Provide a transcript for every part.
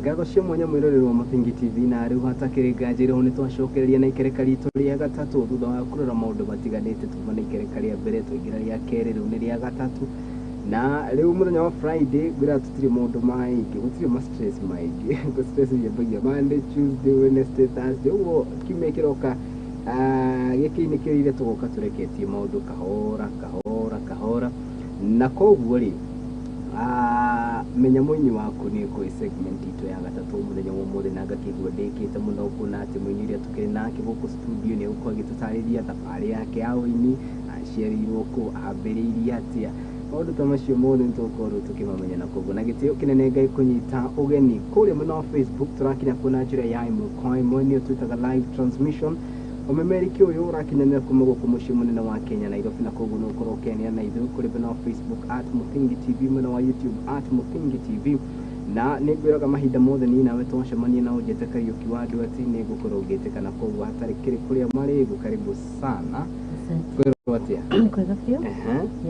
Ngatho cia mwanya mwĩroreri wa Mũthingi TV, na rĩu hatakĩrĩ nganja rĩu nĩ twacokereria na ikereka ritũ rĩa gatatũ thutha wa kũrora maũndũ matiganĩte. Tuma na ikereka rĩa mbere, twaingĩra rĩa kerĩ, rĩu nĩ rĩa gatatũ. Na rĩu mũthenya wa Friday ngwĩra tũtirĩ maũndũ maingĩ, gũtirĩ ma stress maingĩ. Gũ stress ciambagia Monday, Tuesday, Wednesday, Thursday, ũguo kiumia kĩroka gĩkĩ nĩ kĩrĩire tũgoka tũreketie maũndũ kahora kahora kahora. Na koguo rĩ, menya mũini waku nĩ kwĩ segment itũ ya gatatũ mũthenya wa ũmũthĩ, na ngakĩigua ndĩkĩte mũno kuona atĩ mũini ũrĩa tũkĩrĩ nake gũkũ studio nĩ egũkorwo agĩtũtarĩria thabarĩ yake ya ũini, aciarĩirwo kũ, ambĩrĩirie atĩa, maũndũ ta macio mothe nĩ tũgũkorwo tũkĩmamenya. Na koguo na gĩtĩo kĩnene Ngai kũnyita ũgeni kũrĩa mwena wa Facebook, tũrakinya kuona njĩra ya ĩmwe kwa ĩmwe, nĩyo twĩtaga live transmission. Ũmemeriki ũyũ ũrakinyanĩra kuma gũkũ mũciĩ mũnene wa Kenya, Nairobi, na koguo nĩ ũkorwo ũkĩanĩra na ithuĩ kũrĩ mwena wa Facebook @MuthingiTV, mwena wa YouTube @MuthingiTV. Na nĩ ngwĩraga mahinda mothe niĩ nawe twacemania na ũnjĩte Kariũki wa andũ ati nĩ ngũkorwo ngĩtĩka, na koguo hatarĩ kĩrĩ kũrĩa marĩgu, karibu sana. Kwĩrwo atĩa? Kwega biũ.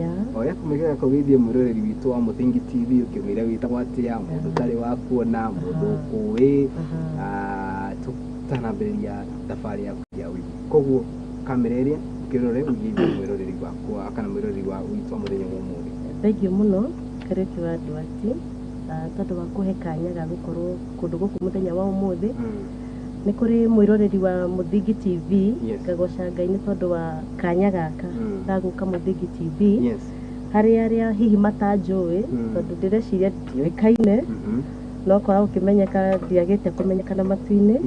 Ya. Oya kũmĩgega kũgeithie mwĩroreri witũ wa Mũthingi TV, ũkĩmwĩra wĩtagwo atĩa, mũndũ ũtarĩ wa kuona, mũndũ ũkũĩ, tũtanambĩrĩria thabarĩ yaku ya ũini. Koguo kamera ĩrĩa ũkĩrore ũgeithie mwĩroreri wakwa kana mwĩroreri wa witũ wa mũthenya wa ũmũthĩ. Thank you mũno Kariũki wa Nduati, tondũ wa kũhe kanya ga gũkorwo kũndũ gũkũ mũthenya wa ũmũthĩ. Nĩ kũrĩ mwĩroreri wa Mũthingi TV. Ngagoca Ngai nĩ tondũ wa kanya gaka ga gũka Mũthingi TV. Harĩ arĩa hihi matanjũĩ, tondũ ndĩreciria ndiũĩkaine, no kwaga gũkĩmenyeka ndiagĩte kũmenyekana matu-inĩ.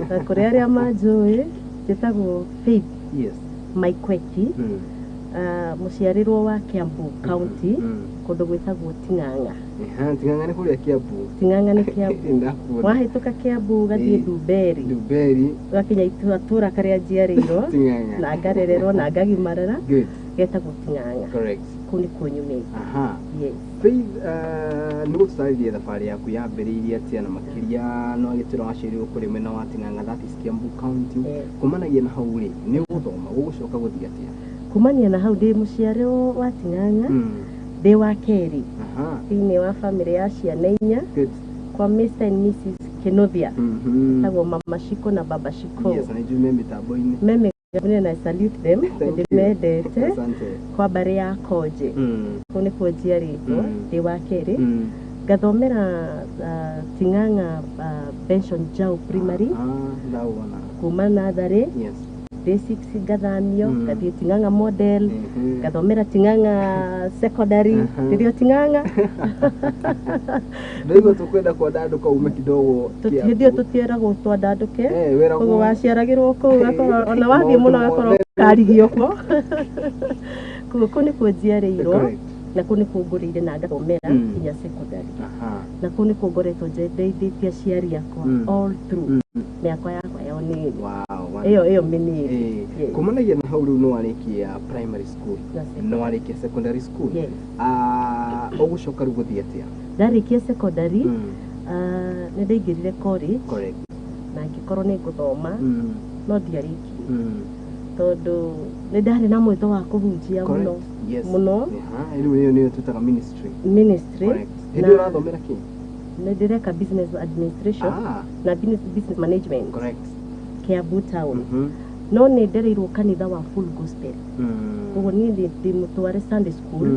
Na kũrĩ arĩa manjũĩ, njĩtagwo Faith Maikweki, mũciarĩrwo wa Kiambu County, kũndũ gwĩtagwo Ting'ang'a. Ting'ang'a nĩ kũrĩa Kiambu? Ting'ang'a nĩ Kiambu. Ndakuona. Wahĩtũka Kiambu ũgathiĩ Ndumberi, Ndumberi, ũgakinya itũra karĩa njiarĩirwo Ting'ang'a. na ngarererwo na ngagimarĩra, getagwo Ting'ang'a. Kũu nĩkuo nyumĩte. Yes. Faith, nĩ gũtũtarĩria thabarĩ yaku yambĩrĩirie atĩa, na makĩria no agĩtwĩra waciarirwo kũrĩ mwena wa Ting'ang'a, that is Kiambu County. Kumanagia na hau rĩ, nĩ ũgũthoma gũgũcoka gũthiĩ atĩa? Kumania na hau, ndĩ mũciarĩrwo wa Ting'ang'a, ndĩ wa kerĩ thĩinĩ wa bamĩrĩ ya ciana 4, kwa Mr and Mrs Kinuthia, etagwo Mama Shiko na Baba Shiko. Yes, na njui me mĩtambo-inĩ. Me mĩgambo-inĩ, na I salute them. Thank you. Ndĩmendete. Asante. Kwa mbarĩ ya Konje, kũu nĩkuo njiarĩtwo, ndĩ wa kerĩ. Ngathomera Ting'ang'a, Benson Jau Primary. Ndawona. Kuma natharĩ, ndĩ 6 ngathamio, ngathiĩ Ting'ang'a Model, ngathomera Ting'ang'a Secondary, ndĩrĩ o Ting'ang'a. Ndaigua tũkwenda kwandandũka ume kidogo Kiambu. Hĩndĩ ĩyo tũtieragwo twandandũke. Wĩragwo Koguo waciaragĩrwo kũu, ũgakorwo ona wathiĩ Maũndũ mũno ũgakorwo mothe. ũkarigio kuo. Koguo kũu nĩkuo njiarĩirwo, na kũu nĩkuo ngũrĩire na ngathomera nginya secondary. Na kũu nĩkuo ngoretwo ndeithĩtie aciari akwa all through mĩaka yakwa ya ũnini, Wow, ĩyo ĩyo mĩnini. Yes. Kumanagia na hau rĩu nĩ warĩkia primary school, Na nĩ secondary. warĩkia secondary school. Yes. Ũgũcoka rĩu gũthiĩ atĩa? Ndarĩkia secondary, nĩ ndaingĩrire college, na ngĩkorwo nĩ ngũthoma, no ndiarĩkirie tondũ nĩ ndarĩ na mwĩto wa kũhunjia mũno. Mũno. Rĩu ĩyo nĩyo twĩtaga ministry. Ministry. Hĩndĩ ĩyo ũrathomera kĩ? Nĩ ndĩreka business administration na business management, Kiambu Town. No nĩ ndereirwo kanitha wa Full Gospel, koguo niĩ ndĩ mũtware Sunday school,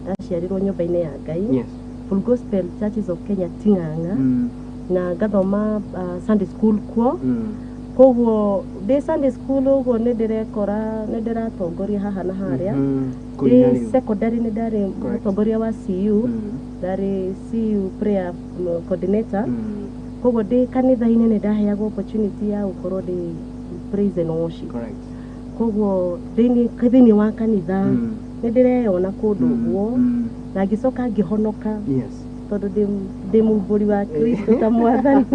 ndaciarĩrwo nyũmba-inĩ ya Ngai, Full Gospel Churches of Kenya, Ting'ang'a, na ngathoma Sunday school kuo. Koguo ndĩ Sunday school ũguo nĩ ndĩrekora nĩ ndĩratongoria haha na harĩa. Kũina Ndĩ rĩu. secondary nĩ ndarĩ mũtongoria wa CU, ndarĩ CU prayer coordinator. Koguo ndĩ kanitha-inĩ nĩ ndaheagwo opportunity ya gũkorwo ndĩ praise and worship. Koguo thĩinĩ wa kanitha nĩ ndĩreyona kũndũ ũguo, na ngĩcoka ngĩhonoka, tondũ ndĩ mumbũri wa Kristo ta mwathani.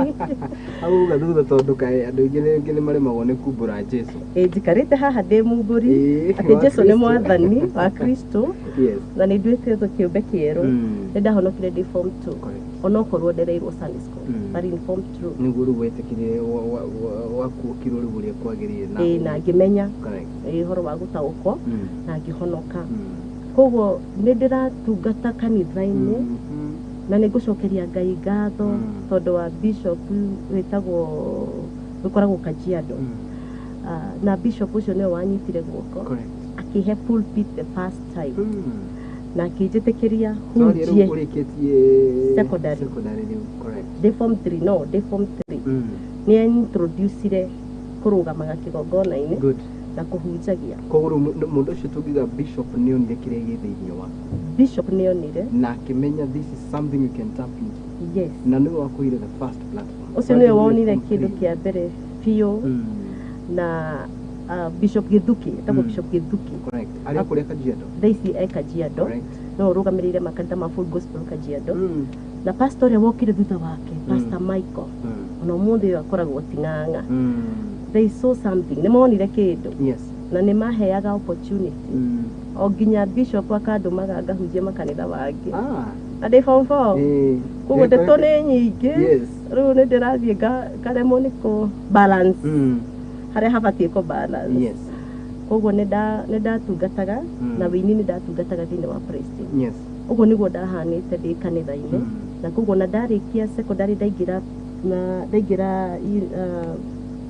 Hau uga thutha, tondũ kaĩ andũ aingĩ rĩngĩ nĩ maremagwo nĩ kumbũra Jesu. Ĩ, njikarĩte haha ndĩ mumbũri atĩ wa Jesu nĩ Kristo. mwathani wa Kristo, na nĩ nduĩkĩte kĩũmbe kĩerũ. Nĩ ndahonokire ndĩ form 2, onokorwo ndereirwo Sunday school, but in form 2 Nĩguo rĩu wetĩkĩrire wakuokirwo rĩu ũrĩa kwagĩrĩire na Ĩ, na ngĩmenya ũhoro wa gũtaũkwo, na ngĩhonoka. Koguo nĩ ndĩratungata kanitha-inĩ. Na nĩ ngũcokeria Ngai ngatho tondũ wa bishop wĩtagwo, wĩkoragwo Kajiado. Na bishop ũcio nĩwe wanyitire guoko, akĩhe pulpit the first time na akĩnjĩtĩkĩria Sorry, rĩu hunjie. Ũrĩkĩtie Secondary. Secondary rĩu, correct. Ndĩ form 3, no, ndĩ form 3. Nĩ introducire kũrũgamaga kĩgongona-inĩ na kũhunjagia. Koguo rĩu mũndũ ũcio tũngiuga bishop nĩ onire kĩrĩa gĩ thĩinĩ waku. Bishop nĩ onire. Na akĩmenya this is something you can tap into. Yes. Na nĩwe wakũire the first platform. Ũcio nĩwe wonire Form kĩndũ three. kĩa mbere biũ. Na Bishop Githuki, etagwo Bishop Githuki. Correct, arĩa kũrĩa Kajiado. Thaa ici e Kajiado. No ũrũgamĩrĩire makanitha ma Full Gospel Kajiado. Na pastor ũrĩa wokire thutha wake, Pastor Michael, ona ũmũthĩ ũyũ akoragwo Ting'ang'a. They saw something, nĩ monire kĩndũ. Na nĩ maheaga opportunity o nginya bishop akandũmaga ngahunjia makanitha mangĩ. Na ndĩ form 4. Koguo ndeto nĩ nyingĩ. Rĩu nĩ ndĩrathiĩ ngaremwo nĩ kũ balance harĩa habatiĩ kũ balance. Koguo nĩ ndatungataga na wĩini, nĩ ndatungataga thĩinĩ wa praise team. Ũguo nĩguo ndahanĩte ndĩ kanitha-inĩ. Na koguo na ndarĩkia secondary, ndaingĩra na ndaingĩra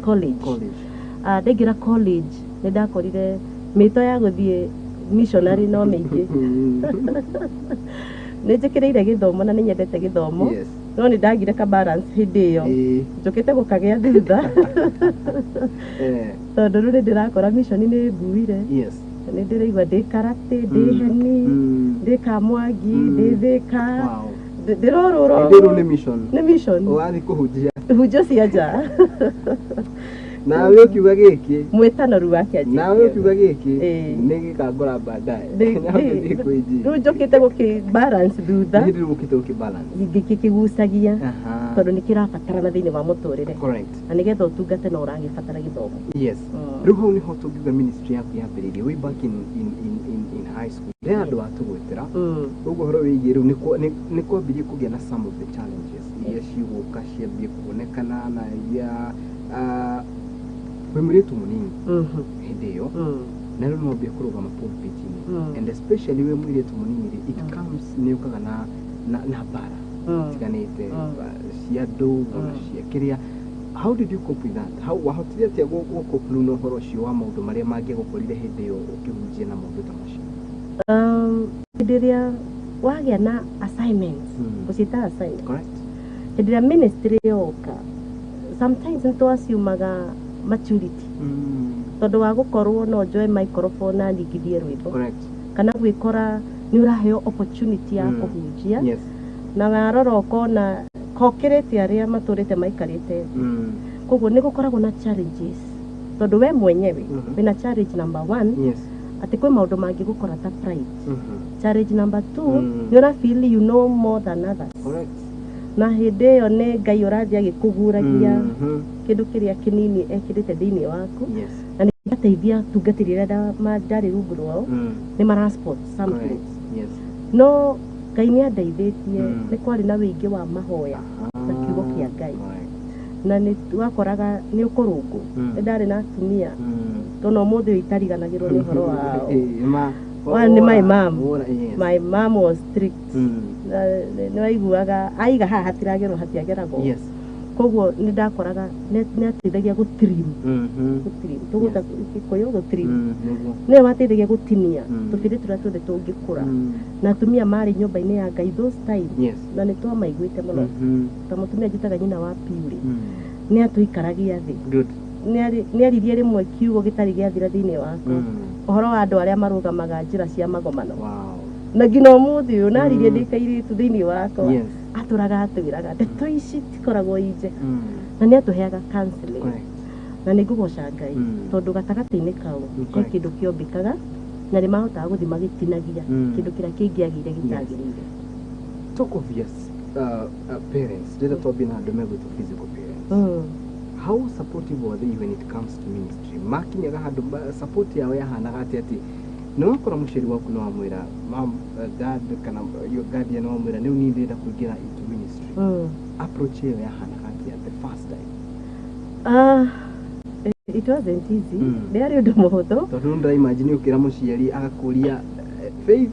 college. College. Ndaingĩra college nĩ ndakorire mĩto ya gũthiĩ missionary no mĩingĩ. Nĩ njĩkĩrĩire gĩthomo na nĩ nyendete gĩthomo, no nĩ ndagire ka balance hĩndĩ ĩyo. Njũkĩte gũkagĩa thutha, tondũ rĩu nĩ ndĩrakora mission nĩ nguire. Nĩ ndĩraigua ndĩ Karate, ndĩ Heni, ndĩ Kamwangi, ndĩ Thĩka. Ndĩrorũra. Hĩndĩ ĩno nĩ mission. Nĩ mission. Ũgathiĩ kũhunjia. Hunjo cia nja. Nawe ũkiuga gĩkĩ. Mwĩtanoru wake. Nawe ũkiuga gĩkĩ nĩ gĩkangora baadaye. Nawe ũgĩthiĩ kwĩnji. Rĩu njũkĩte gũkĩ balance thutha. Hĩndĩ rĩu ũkĩte ũkĩ balance. Ngĩkĩgucagia tondũ nĩ kĩrabatarana thĩinĩ wa mũtũrĩre na nĩgetha ũtungate no ũragĩbatara gĩthomo. Rĩu hau nĩho tũngiuga ministry yaku yambĩrĩirie way back in high school. Ndĩ andũ atũgwĩtĩra. Ũguo ũhoro wĩgiĩ rĩu nĩ kwambirie kũgĩa na some of the challenges iria cigũka ciambie kuonekana na iria wĩ mũirĩtu mũnini hĩndĩ ĩyo na rĩu nĩwambia kũrũgama pulpit-inĩ. And especially wĩ mũirĩtu mũnini rĩ, it comes, nĩ ũkaga na mbara tiganĩte cia andũ ona cia kĩrĩa. How did you cope with that? How wahotire atĩa gũ cope rĩu na ũhoro ũcio wa maũndũ marĩa mangĩgũkorire hĩndĩ ĩyo ũkĩhunjia na maũndũ ta macio? Hĩndĩ ĩrĩa wagĩa na assignments, gũciĩta assignment, hĩndĩ ĩrĩa ministry yoka, sometimes nĩ twaciumaga maturity tondũ wa gũkorwo no njoe microphone na nyingithie rwĩmbo kana gwĩkora nĩ ũraheo opportunity ya kũhunjia na warora ũkona kokĩrĩte arĩa matũrĩte maikarĩte thĩ. Koguo nĩ gũkoragwo na challenges tondũ we mwenyewe wĩna challenge number one atĩ kwĩ maũndũ mangĩgũkora ta pride. Challenge number two, nĩ ũra feel you know more than others. Na hĩndĩ ĩyo nĩ Ngai ũrathiĩ agĩkũguragia kĩndũ kĩrĩa kĩnini ekĩrĩte thĩinĩ waku. Na nĩ ngateithia tungatĩri arĩa ndarĩ rungu rwao, nĩ mara spot something. No Ngai nĩ andeithĩtie. Nĩ kwarĩ na wĩingĩ wa mahoya na kiugo kĩa Ngai. Na nĩ wakoraga nĩ ũkũrũngwo. Nĩ ndarĩ na atumia tondũ ũmũthĩ ũyũ itariganagĩrwo nĩ ũhoro wao. One nĩ my mom. Wora, yes. My mom was strict. Na nĩ waiguaga aiga haha hatiragerwo, hatiageragwo. Koguo nĩ ndakoraga nĩ ateithagia gũtrim, gũtrim, tũgũta Gĩkũyũ gũtrim. Nĩguo. Nĩwe wateithagia gũtinia tũbĩrĩ tũrĩa tuothe tũngĩkũra. Na atumia marĩ nyũmba-inĩ ya Ngai those time na nĩ twamaiguĩte mũno. Ta mũtumia njĩtaga nyina wa Piurĩ, nĩ atũikaragia thĩ. Nĩ aririe rĩmwe kiugo gĩtarĩ gĩathira thĩinĩ wakwa, ũhoro wa andũ arĩa marũgamaga njĩra cia magomano. Na nginya ũmũthĩ ũyũ naririe ndĩ kairĩtu thĩinĩ wakwa. Atũraga atwĩraga ndeto ici tikoragwo i njega. Na nĩ atũheaga counseling. Na nĩ ngũgoca Ngai tondũ gatagatĩ-inĩ kau he kĩndũ kĩombĩkaga na nĩ mahotaga gũthiĩ magĩtinagia kĩndũ kĩrĩa kĩngĩagĩire gĩtagĩrĩire. Talk of your parents. Rĩrĩa twambie na andũ megwĩtwo physical parents, how supportive were they when it comes to ministry? Makinyaga handũ support yao yahanaga atĩa, atĩ nĩ wakora mũciari waku nĩ wamwĩra, mom, dad, kana your guardian wamwĩra rĩu niĩ ndĩrenda kũingĩra into ministry? Approach ĩyo yahanaga atĩa the first time? Ah, it wasn't easy. Ndĩarĩ ũndũ mũhũthũ. Tondũ nĩ ndĩraimagine ũkĩra mũciari agakũria, Faith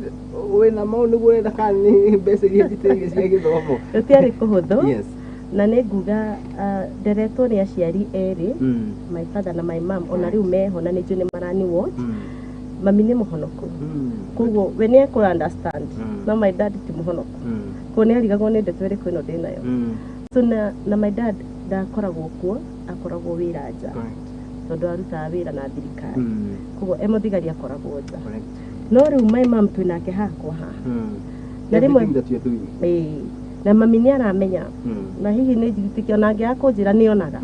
wĩna mau nĩguo ũrenda kana nĩ mbeca iria njitĩrĩire cia gĩthomo? Gũtiarĩ kũhũthũ. Yes. Na nĩ nguga nderetwo nĩ aciari erĩ, my father na my mom, ona rĩu meho na nĩ njũĩ nĩ marani watch. Mami nĩ mũhonoku, koguo we nĩ ekũ understand, no my dad ti mũhonoku, koguo nĩ arigagwo nĩ ndeto ĩrĩkũ ĩno ndĩnayo. So na my dad ndakoragwo kuo, akoragwo wĩra nja, tondũ arutaga wĩra na thirikari, koguo e mũthigari akoragwo nja. No rĩu my mom twĩ nake hakwa haha. Na rĩmwe Everything that you're doing. Ĩĩ, na mami nĩ aramenya, na hihi nĩ njĩtĩkia ona angĩaga kũnjĩra nĩ onaga.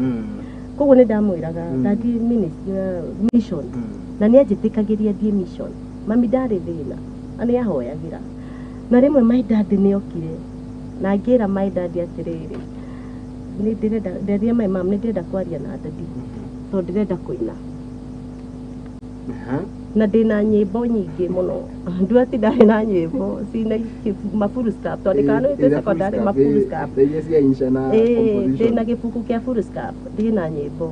Koguo nĩ ndamwĩraga ndathiĩ mission, na nĩ anjĩtĩkagĩria thiĩ mission. Mami ndarĩ thĩna na nĩ ahoyagĩra. Na rĩmwe my dad nĩ okire na ngĩra my dad atĩrĩrĩ, nĩ ndĩrenda, nderire my mom nĩ ndĩrenda kwaria na daddy tondũ ndĩrenda kũina. Na ndĩna nyĩmbo nyingĩ mũno. Nduati ndarĩ na nyĩmbo cina ma-foolscap, twandĩkaga nĩ twĩ secondary ma-foolscap. Iria cia insha na composition. Ndĩna gĩbuku kĩa foolscap, ndĩna nyĩmbo,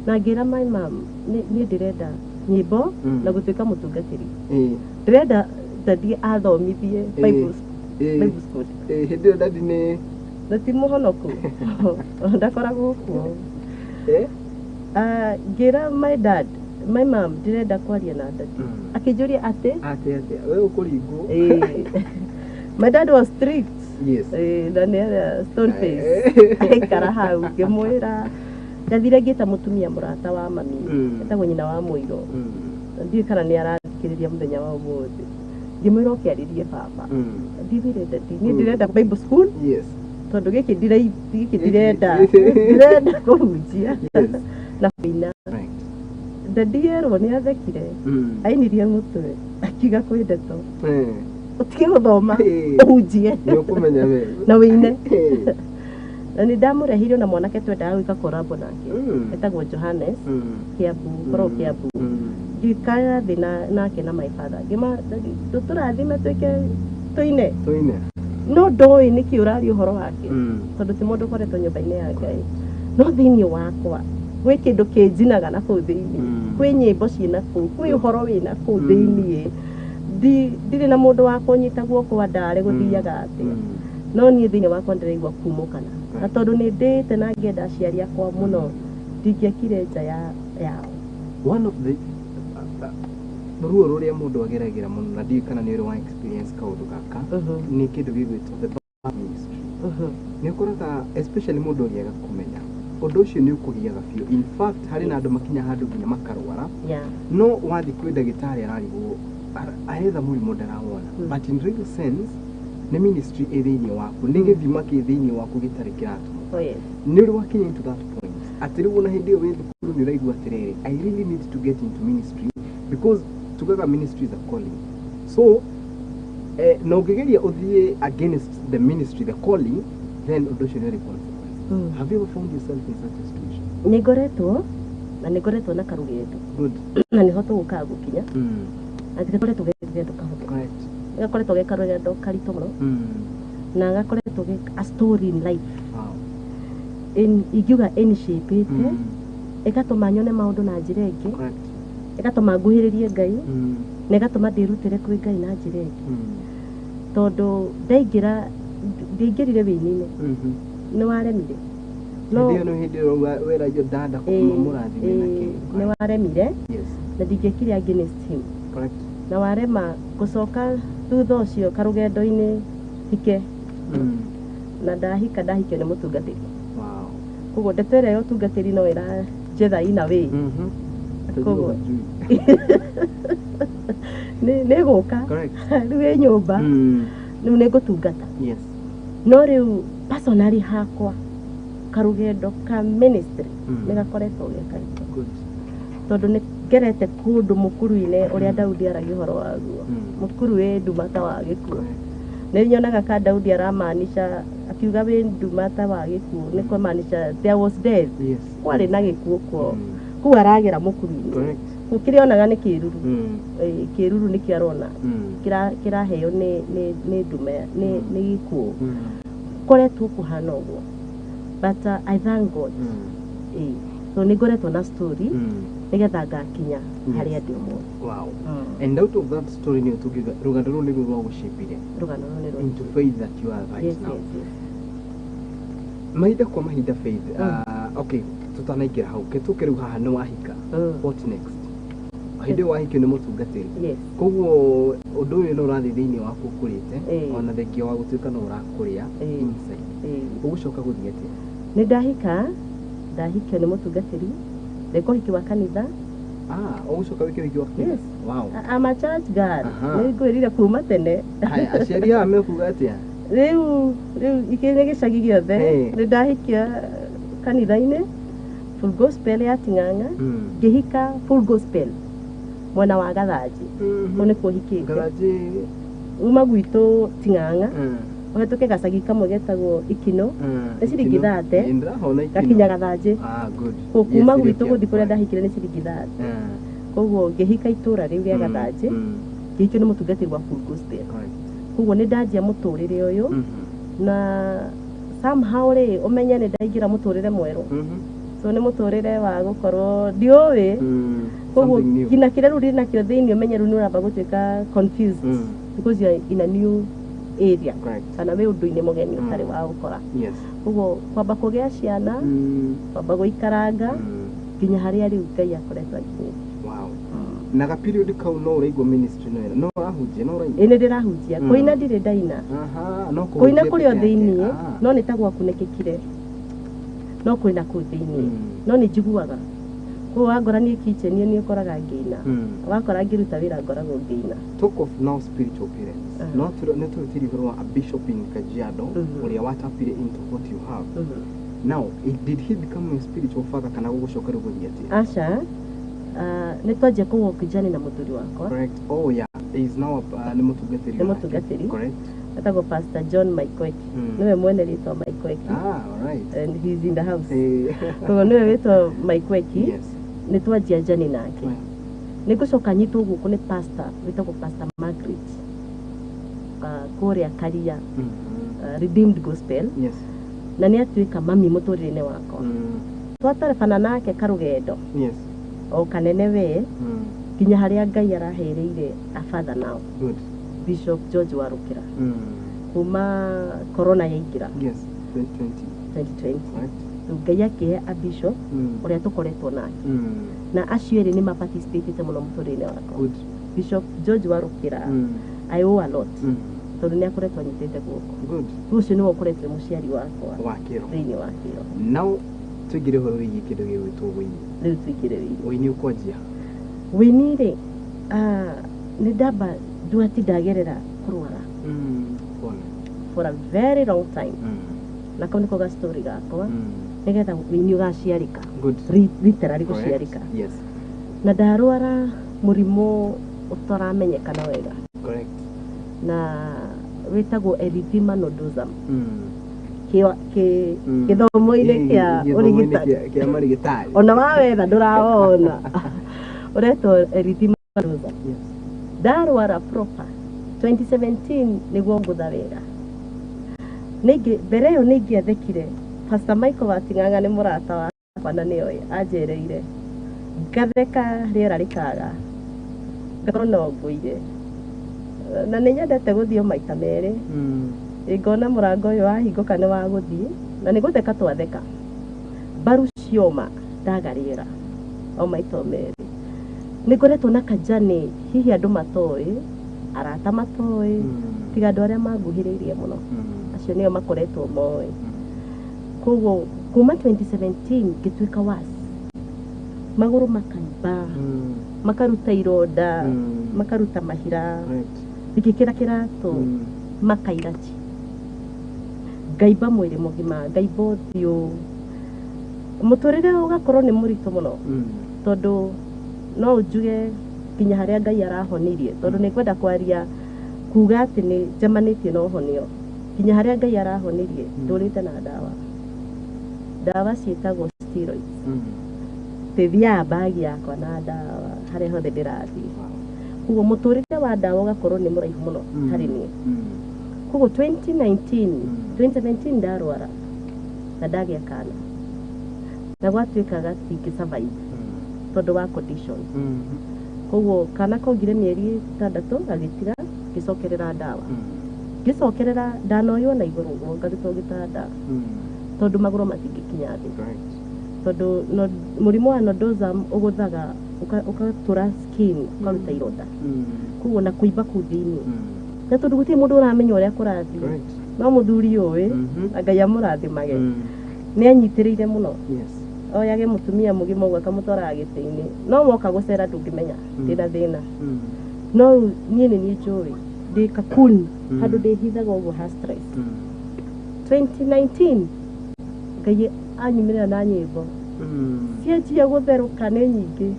na ngĩra my mom niĩ ndĩrenda nyĩmbo na gũtuĩka mũtungatĩri. Ndĩrenda daddy athomithie Bible Bible school. Hĩndĩ ĩyo daddy nĩ Na ti mũhonoku, ndakoragwo kuo. Ah, ngĩra my dad, my mom ndĩrenda kwaria na daddy. Akĩnjũria atĩ Atĩ atĩa we ũkũringwo? Ĩĩ. My dad was strict. Yes. Ĩĩ, na nĩ arĩa stone face. Aikara hau ngĩmwĩra, ndathire ngĩta mũtumia mũrata wa mami, etagwo nyina wa mũiro. Ndiũĩ kana nĩ arathikĩrĩria mũthenya wa ũmũthĩ. Ngĩmwĩra oke arĩrie baba, ndiwĩre daddy niĩ ndĩrenda Bible school, tondũ gĩkĩ gĩkĩ ndirenda, ndĩrenda kũhunjia na kũina. Daddy erwo nĩ athekire, ainirie mũtwe akiuga kwĩ ndeto ũtige gũthoma, ũhunjie Nĩ ũkũmenya we. na wĩine. Na nĩ ndamũrehire na mwanake twendaga gwĩka collabo nake, etagwo Johannes, Kiambu, koragwo Kiambu. Ngĩikara thĩ nake na my father, ngĩma tũrathime twĩke tũine. Tũine. No ndoĩ nĩkĩ ũraria ũhoro wake, tondũ ti mũndũ ũkoretwo nyũmba-inĩ ya Ngai, no thĩinĩ wakwa gwĩ kĩndũ kĩnjinaga na kũu thĩinĩ. Kwĩ nyĩmbo ciĩna kũu, kwĩ ũhoro wĩna kũu thĩinĩ. Ndirĩ na mũndũ wa kũnyita guoko andare gũthiaga atĩa, no niĩ thĩinĩ wakwa ndĩraigua kumũkana, na tondũ nĩ ndĩĩte na ngenda aciari akwa mũno, ndingĩekire nja ya yao. One of the ruo rũrĩa mũndũ ageragĩra mũno, na ndiũĩ kana nĩ ũrĩ wa experience kaũndũ gaka, nĩ kĩndũ gĩgwĩtwo the bad ministry. Nĩ ũkoraga especially mũndũ ũngĩaga kũmenya ũndũ ũcio nĩ ũkũgiaga biũ. In fact, harĩ na andũ makinya handũ nginya makarwara, no wathiĩ kwĩ ndagĩtarĩ ararigwo, aretha mũrimũ ndarawona, but in real sense nĩ ministry ĩ thĩinĩ waku, nĩ gĩthima kĩ thĩinĩ waku gĩtarĩ kĩratũmũka. Oh, yes. Nĩ ũrĩ wakinya into that point atĩ rĩu ona hĩndĩ ĩyo wĩ thukuru nĩ ũraigua atĩrĩrĩ, "I really need to get into ministry," because tugaga ministry is a calling. So na ũngĩgeria ũthiĩ against the ministry, the calling, then ũndũ ũcio nĩ ũrĩ consequences. Have you ever found yourself in such a situation? Nĩ ngoretwo, na nĩ ngoretwo na karũgendo. Na nĩho tũgũkaga gũkinya, na gakoretwo ge rũgendo kahũthũ. Gakoretwo ge karũgendo karitũ mũno, na gakoretwo ge a story in life. Ingiuga ĩnicĩpĩte, ĩgatũma nyone maũndũ na njĩra ĩngĩ, ĩgatũma nguhĩrĩrie Ngai, na ĩgatũma ndĩrutĩre kwĩ Ngai na njĩra ĩngĩ, tondũ ndaingĩra, ndiaingĩrire wĩini-inĩ, nĩ waremire, no Hĩndĩ ĩyo nĩ hĩndĩ ĩyo weragia ndanda mũrathime na kĩ. Nĩ waremire, na ndingĩekire against him. Na warema gũcoka thutha ũcio karũgendo-inĩ hike, na ndahika, ndahikio nĩ mũtungatĩri. Koguo ndeto ĩrĩa ya ũtungatĩri no ĩranjetha ina way. Koguo nĩ gũka rĩu ĩ nyũmba, rĩu nĩ ngũtungata. No rĩu personally hakwa karũgendo ka ministry nĩ gakoretwo ge karitũ, tondũ nĩ ngerete kũndũ mũkuru-inĩ ũrĩa Daudi aragia ũhoro waguo, mũkuru wĩ nduma ta wa gĩkuũ. Nĩ nyonaga ka Daudi aramaanisha akiuga wĩ nduma ta wa gĩkuũ, nĩ kũmaanisha there was death, kwarĩ na gĩkuũ kuo, kũu aragera mũkuru-inĩ. Kĩrĩa onaga nĩ kĩruru. Ĩĩ, kĩruru nĩkĩo arona kĩraheo nĩ ndume, nĩ gĩkuũ. Koretwo kũhana ũguo, but I thank God. Ĩĩ, so nĩ ngoretwo na story. Nĩgetha ngakinya harĩa ndĩ ũmũthĩ. Wow. And out of that story nĩ tũngiuga rũgano rũu nĩruo rwagũcĩpire Rũgano rũu nĩ rwa into faith that you are right now. Yes. Mahinda kwa mahinda, Faith, okay, tutanaingĩra hau ke tũke rĩu haha nĩ wahika. What next? Hĩndĩ ĩyo wahikio nĩ mũtungatĩri. Yes. Koguo ũndũ ũyũ nĩ ũrathiĩ thĩinĩ waku ũkũrĩte, ona thengia wa gũtuĩka no ũrakũrĩa inside. Ũgũcoka gũthiĩ atĩa? Nĩ ndahika, ndahikio nĩ mũtungatĩri, ndeka ũhiki wa kanitha. Ah, ũgũcoka wĩke ũhiki wa kanitha? Yes. Wow. I'm a church girl. Aha. Nĩ ngwĩrire kuma tene. Haya, aciari aya mekuga atĩa? Rĩu ikĩ nĩ gĩcagi gĩothe. Nĩ ndahikia kanitha-inĩ Full Gospel ya Ting'ang'a. Ngĩhika Full Gospel mwena wa Gathanjĩ. Kũu nĩkuo hikĩte. Gathanjĩ. Uma gwitũ Ting'ang'a ũhetũke gacagi kamwe getagwo Ikino, nĩ ciringi 30. Ĩ, ndĩrahona Ikino. Gakinya Gathanjĩ. Ah, good. Kuma Yes, gwitũ nĩkĩo. gũthiĩ kũrĩa ndahikire nĩ ciringi 30. Koguo ngĩhika itũra rĩu rĩa Gathanjĩ. Ngĩhikio nĩ mũtungatĩri wa Full Gospel. Koguo nĩ ndanjia mũtũrĩre ũyũ, na somehow rĩ, ũmenye nĩ ndaingĩra mũtũrĩre mwerũ. So nĩ mũtũrĩre wa gũkorwo ndiũĩ. Koguo Something new. nginya kĩrĩa rĩu ndĩ nakĩo thĩinĩ, ũmenye rĩu nĩ ũramba gũtuĩka confused because you are in a new area kana wĩ ũndũ-inĩ mũgeni ũtarĩ wa gũkora. Koguo kwamba kũgĩa ciana, kwamba gũikaranga nginya harĩa rĩu Ngai akoretwo anginyĩtie. Wow. Na ga period kau no ũraigua ministry no ĩno, no ũrahunjia, no ũraina? Ĩ, nĩ ndĩrahunjia. Kũina ndirĩ ndaina. Aha, no Kũina kũhunjia kũrĩ o peke yake. thĩiniĩ. No nĩ ta gwakunĩkĩkire, no kwĩna kũu thĩiniĩ. No nĩ njiguaga koguo wangora niĩ kitchen nĩ ũkoraga ngĩina. Wakora ngĩruta wĩra ngoragwo ngĩina. Talk of now spiritual parents. No nĩ tũrutire ũhoro wa a bishop in Kajiado ũrĩa watapire into what you have. Now, did he become a spiritual father kana gũgũcoka rĩu gũthiĩ atĩa? Aca, nĩ twanjia kũ walk journey na mũthuri wakwa. Correct. Oh yeah. He is now nĩ mũtungatĩri Nĩ onake. mũtungatĩri. Etagwo Pastor John Maikweki. Nĩwe mwene rĩtwa Maikweki. Ah, all right. And he's in the house. Koguo nĩwe wĩtwa Maikweki. Nĩ twanjia journey nake. Nĩ ngũcoka nyitwo guoko nĩ pastor wĩtagwo Pastor Margaret, kũrĩa Karia, Redeemed Gospel. Na nĩ atuĩka mami mũtũrĩre-inĩ wakwa. Twatarebana nake karũgendo o kanene we nginya harĩa Ngai arahereire a father now, Bishop George Warũkĩra, kuma corona yaingĩra. Yes. 2020. 2020. Rĩu Ngai akĩhe a bishop ũrĩa tũkoretwo nake, na acio erĩ nĩ maparticipatĩte mũno mũtũrĩre-inĩ wakwa. Bishop George Warũkĩra, I owe a lot, tondũ nĩ akoretwo anyitĩte guoko. Rĩu ũcio nĩwe ũkoretwo wĩ mũciari wakwa Wa kĩro. thĩinĩ wa kĩro. Now tũingĩre ũhoro wĩgiĩ kĩndũ gĩgwĩtwo wĩini. Rĩu tũingĩre wĩini. Wĩini ũkwanjia? Wĩini rĩ, nĩ ndamba nduati ndagerera kũrwara Pole. for a very long time, na kau nĩko ga story gakwa, nĩgetha wĩini ũgaciarĩka. Literally gũciarĩka. Na ndarwara mũrimũ ũtaramenyekana wega, na wĩtagwo erythema nodosum gĩthomo-inĩ kĩa Gĩthomo-inĩ ũrigitani. kĩa marigitari. Ona wawetha ndũrawona, ũretwo erythema nodosum. Ndarwara proper 2017 nĩguo ngũtha wĩra. Ningĩ mbere ĩyo nĩ ingĩathekire. Pastor Michael Wating'ang'a nĩ mũrata wakwa na nĩoĩ anjereire, ngatheka rĩera rĩkaga, ngakorwo no ngũire, na nĩ nyendete gũthiĩ o maita merĩ. Ngona mũrango ũyũ wahingũka nĩ wa gũthiĩ na nĩ gũtheka twatheka, mbaru cioma, ndaga rĩera o maita o merĩ. Nĩ ngoretwo na kajani hihi andũ matoĩ, arata matoĩ, tiga andũ arĩa manguhĩrĩirie mũno. Acio nĩo makoretwo moĩ. Koguo kuma 2017 ngĩtuĩka was magũrũ makaimba, makaruta ironda, makaruta mahira, ngĩkĩra kĩratũ, makaira chi, ngaimba mwĩrĩ mũgima, ngaimba ũthiũ, mũtũrĩre ũgakorwo nĩ mũritũ mũno, tondũ no njuge nginya harĩa Ngai arahonirie, tondũ nĩ ngwenda kwaria kuga atĩ nĩ njemanĩtie na ũhonio nginya harĩa Ngai arahonirie. Ndũrĩte na ndawa, ndawa ciĩtagwo steroids. Tĩthiaga bagi yakwa na ndawa harĩa hothe ndĩrathiĩ. Koguo mũtũrĩre wa ndawa ũgakorwo nĩ mũraihu mũno harĩ niĩ. Koguo 2019, 2017 ndarwara na ndagĩa kana, na gwatuĩka gatingĩ survive. tondũ wa condition. Koguo kana kongire mĩeri 6 gagĩtiga, ngĩcokerera ndawa. Ngĩcokerera ndanoywo na igũrũ ũguo ngarutwo gĩtanda tondũ magũrũ matingĩkinya thĩ. Tondũ mũrimũ wa nodosum ũgũthaga ũgatũra skin, ũkaruta ironda. Koguo na kũimba kũu thĩinĩ. Na tondũ gũtirĩ mũndũ ũramenya ũrĩa kũrathiĩ. No mũthuri ũĩ, Ngai amũrathimage. Nĩ anyitĩrĩire mũno. Oyage mũtumia mũgima ũguo akamũtwaraga gĩtĩ-inĩ. No woka gũcera ndũngĩmenya ndĩna thĩna. No niĩ nĩ niĩ njũĩ ndĩ kakuni handũ ndĩhithaga ũguo ha stress. 2019 Ngai anyumĩrĩra na nyĩmbo cianjia gũtherũka nĩ nyingĩ.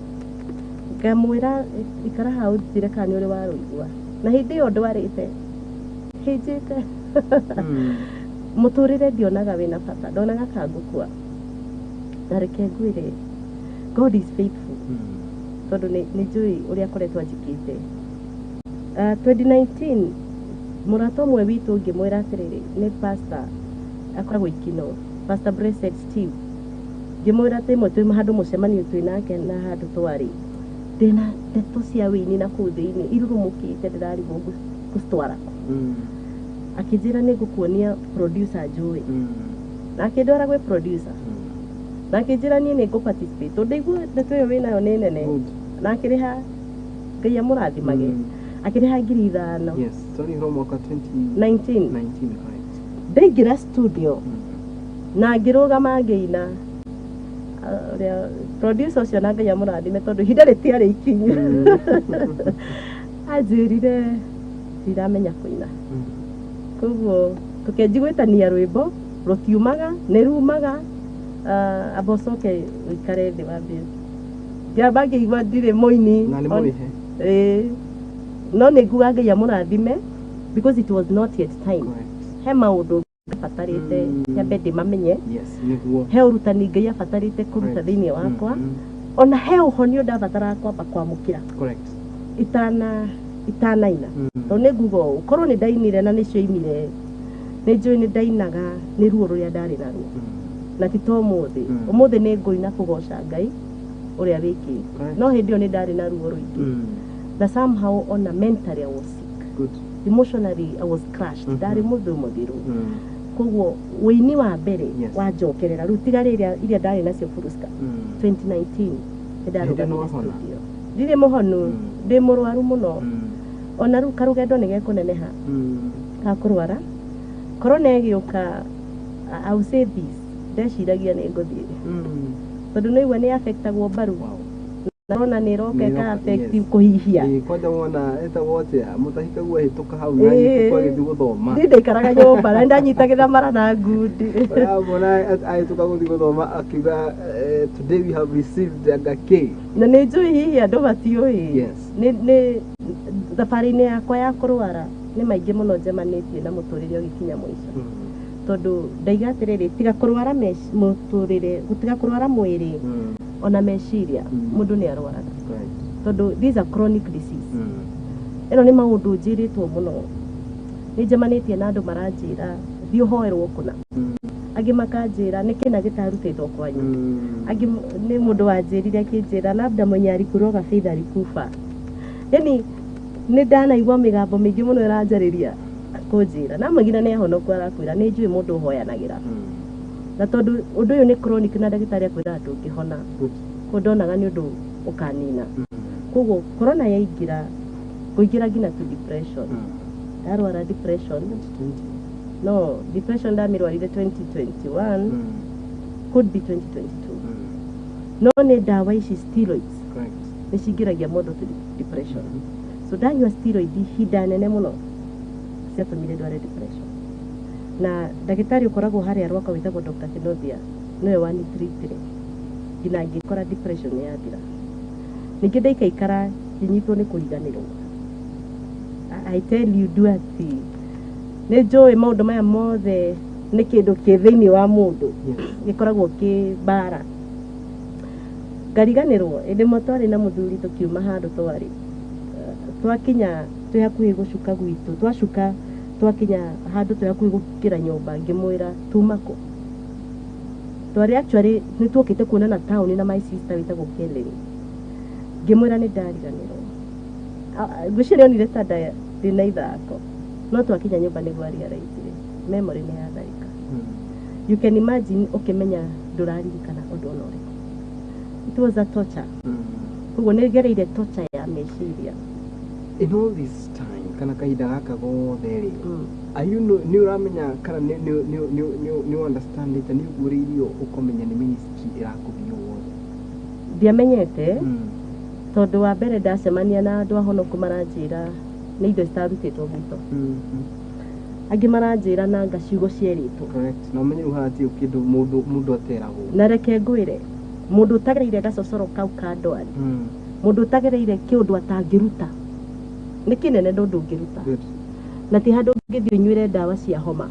Ngamwĩra ikara hau njĩre kana nĩ ũrĩ warũigua. Na hĩndĩ ĩyo ndwarĩte hĩnjĩte mũtũrĩre ndionaga wĩna bata, ndonaga ka ngũkua. Na reke ngwĩre God is faithful tondũ nĩ njũĩ ũrĩa akoretwo anjĩkĩte. 2019 mũrata ũmwe witũ ngĩmwĩra atĩrĩrĩ, nĩ pastor akoragwo Ikino, Pastor Blessed Steve. Ngĩmwĩra atĩ ĩmwe twĩ handũ mũcemanio twĩ nake na handũ twarĩ, ndĩna ndeto cia wĩini na kũu thĩinĩ irurumũkĩte ndĩrarigwo ngũcitwara kũ. Akĩnjĩra nĩ ngũkuonia producer njũĩ. Na akĩndwara gwĩ producer. Na akĩnjĩra niĩ nĩ ngũ participate tondũ ndaigua ndeto ĩyo wĩnayo nĩ nene. Na akĩrĩha, Ngai amũrathimage. Akĩrĩha 5,000. Yes, sorry, hro mwaka 2019. 19, correct. Ndaingĩra studio na ngĩrũgama ngĩina. Ũrĩa producer ũcio na Ngai amũrathime tondũ ihinda rĩtiarĩ ikinyu. Anjĩrire ndiramenya kũina. Koguo tũkĩanjia gwĩtania rwĩmbo rũtiumaga, nĩ rumaga. Amba ũcoke ũikare thĩ wambie. Ngĩamba ngĩigua ndirĩ mũini. Na nĩ mũrĩhe. Ĩĩ. No nĩ nguga Ngai amũrathime because it was not yet time. He maũndũ abatarĩte nyambe ndĩmamenye. Yes, nĩguo. He ũrutani Ngai abatarĩte kũruta thĩinĩ wakwa. Ona he ũhonio ndabataraga kwamba kwamũkĩra. Itanaina. Tondũ nĩ nguga ũũ, korwo nĩ ndainire na nĩcio imire, nĩ njũĩ nĩ ndainaga nĩ ruo rũrĩa ndarĩ naruo. Na ti ta ũmũthĩ. Ũmũthĩ nĩ ngũina kũgoca Ngai ũrĩa wĩkĩte. No hĩndĩ ĩyo nĩ ndarĩ na ruo rũingĩ. Na somehow ona mentally I was sick. Emotionally I was crushed. Ndarĩ mũndũ mũthiru. Koguo wĩini wa mbere wanjokerera rĩu tiga rĩrĩa iria ndarĩ nacio Furuska 2019 nĩ ndarũgamire studio. Ndirĩ mũhonu, ndĩ mũrwaru mũno. Ona rĩu karũgendo nĩ gekũneneha ga kũrwara. Corona ĩgĩũka, I will say this, ndeciragia nĩ ngũthiĩ. Tondũ nĩ igua nĩ affectagwo mbaru. Corona nĩ ĩroka ĩka affect kũhihia. Kwanja wona ĩtagwo atĩa mũtahikaguo ahĩtũka hau na nyitũkwo agĩthiĩ gũthoma. Niĩ ndaikaraga nyũmba na ndanyitagĩra mara na ngundi. Ũramwona ahĩtũka gũthiĩ gũthoma akiuga today we have received anga K. Na nĩ njũĩ hihi andũ matiũĩ. Nĩ thabarĩ-inĩ yakwa ya kũrwara nĩ maingĩ mũno njemanĩtie na mũtũrĩre ũgĩkinya mũico. Tondũ ndaiga atĩrĩrĩ, tiga kũrwara mũtũrĩre, tiga kũrwara mwĩrĩ ona meciria, mũndũ nĩ arwaraga. Tondũ these are chronic disease. Ĩno nĩ maũndũ njĩrĩtwo mũno. Nĩ njemanĩtie na andũ maranjĩra thiĩ ũhoerwo kũna. Angĩ makanjĩra nĩ kĩna gĩtarutĩtwo kwanyu. Angĩ nĩ mũndũ wanjĩrire akĩnjĩra labda mwenye alikuroga Faith alikufa. Yani nĩ ndanaigua mĩgambo mĩingĩ mũno ĩranjarĩria kũnjĩra. Na magina nĩ ahonoku arakwĩra nĩ njũĩ mũndũ ũhoyanagĩra. Na tondũ ũndũ ũyũ nĩ chronic na ndagĩtarĩ akwĩra ndũngĩhona. Koguo ndonaga nĩ ũndũ ũkanina. Koguo corona yaingĩra, ngũingĩra nginya to depression. Ndarwara depression. No, depression ndamĩrwarire 2021, could be 2022. No nĩ ndawa ici steroids nĩ cingĩragia mũndũ to depression. So ndanyua steroid ihinda nene mũno ciatũmire ndware depression. Na ndagĩtarĩ ũkoragwo harĩa Rwaka wĩtagwo Dr. Kenothia nĩwe wanitreatire nginya ngĩkora depression nĩ yathira. Ningĩ ndaikaikara ngĩnyitwo nĩ kũriganĩrwo. I tell you Duati, nĩ njũĩ maũndũ maya mothe nĩ kĩndũ kĩ thĩinĩ wa mũndũ gĩkoragwo kĩ mbara. Ngariganĩrwo hĩndĩ ĩmwe twarĩ na mũthuri tũkiuma handũ twarĩ, twakinya twĩ hakuhĩ gũcuka gwitũ, twacuka twakinya handũ twĩ hakuhĩ gũkĩra nyũmba ngĩmwĩra tuma kũ. Twarĩ actually nĩ tuokĩte kuonana taũni na my sister wĩtagwo Kellen. Ngĩmwĩra nĩ ndariganĩrwo. Ngwĩciria nĩonire ta ndĩna ithako, no twakinya nyũmba nĩguo arealize memory nĩ yatharĩka. You can imagine ũkĩmenya ndũraririkana ũndũ ona ũrĩkũ. It was a torture. Koguo nĩ ngereire torture ya meciria. In all this time, kana kahinda gaka gothe rĩ, are you know, nĩ ũramenya kana nĩ understandĩte, nĩ ũguũrĩirio ũkamenya nĩ ministry ĩrakũgia wothe? Ndiamenyete, tondũ wa mbere ndacemania na andũ ahonoku maranjĩra nĩ indo citarutĩtwo gwitũ. Angĩ maranjĩra nanga ciugo cierĩtwo. Correct. Na ũmenye rĩu hatirĩ kĩndũ mũndũ ateragwo. Na reke ngwĩre, mũndũ ũtagereire gacocoro kau ka ndwari, mũndũ ũtagereire kĩũndũ atangĩruta, nĩ kĩnene no ndũngĩruta. Na ti handũ ũngĩthiĩ ũnyuĩre ndawa cia homa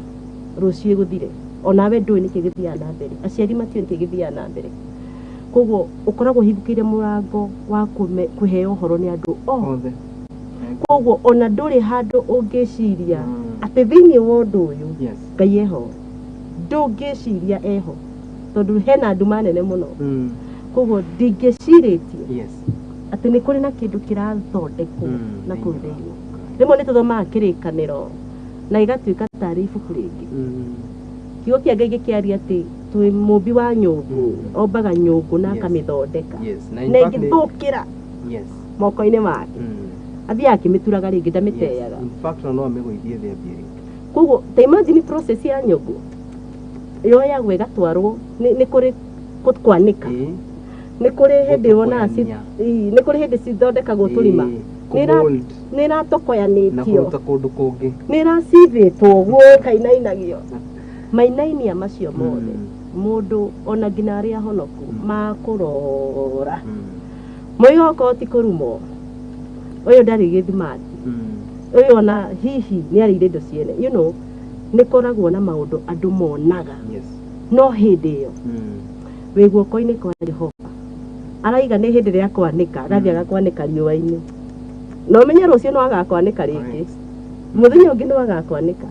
rũciũ ĩgũthire, onawe ndũĩ nĩkĩ gĩthiaga na mbere, aciari matiũĩ nĩkĩ gĩthiaga na mbere. Koguo ũkoragwo ũhingũkĩire mũrango wa kũheo ũhoro nĩ andũ othe. Koguo ona ndũrĩ handũ ũngĩciria atĩ thĩinĩ wa ũndũ ũyũ Ngai eho, ndũngĩciria eho, tondũ hena nduma nene mũno. Koguo ndingĩcirĩtie atĩ nĩ kũrĩ na kĩndũ kĩrathondekwo na kũu thĩinĩ. Rĩmwe nĩ tũthomaga kĩrĩkanĩro na gĩgatuĩka tarĩ ibuku rĩngĩ. Kiugo kĩa Ngai gĩkĩaria atĩ twĩ mũmbi wa nyũngũ, ombaga nyũngũ na akamĩthondeka. Na ĩngĩthũkĩra moko-inĩ make, athiaga akĩmĩturaga rĩngĩ, ndamĩteaga. In fact, no amĩgũithie thĩ ambie rĩngĩ. Koguo ta imagine process ya nyũngũ yoyagwo ĩgatwarwo, nĩ kũrĩ kwanĩka, nĩ kũrĩ hĩndĩ wonaga nĩ kũrĩ hĩndĩ cithondekagwo tũrima, nĩ ĩratokoyanĩtio na kũruta kũndũ kũngĩ, nĩ ĩracibĩtwo ũguo ĩkainainagio. Mainainia macio mothe mũndũ ona nginya arĩa ahonoku makũrora moiga okorwo ti kũrumwo, ũyũ ndarĩ gĩthimati, ũyũ ona hihi nĩ arĩire indo ciene, you know, nĩ koragwo na maũndũ andũ monaga. No hĩndĩ ĩyo wĩ guoko-inĩ kwa Jehova, araiga nĩ hĩndĩ rĩa kwanĩka, agathiĩ agakwanĩka riũa-inĩ, na ũmenye rũciũ no agakwanĩka rĩngĩ, mũthenya ũngĩ no agakwanĩka,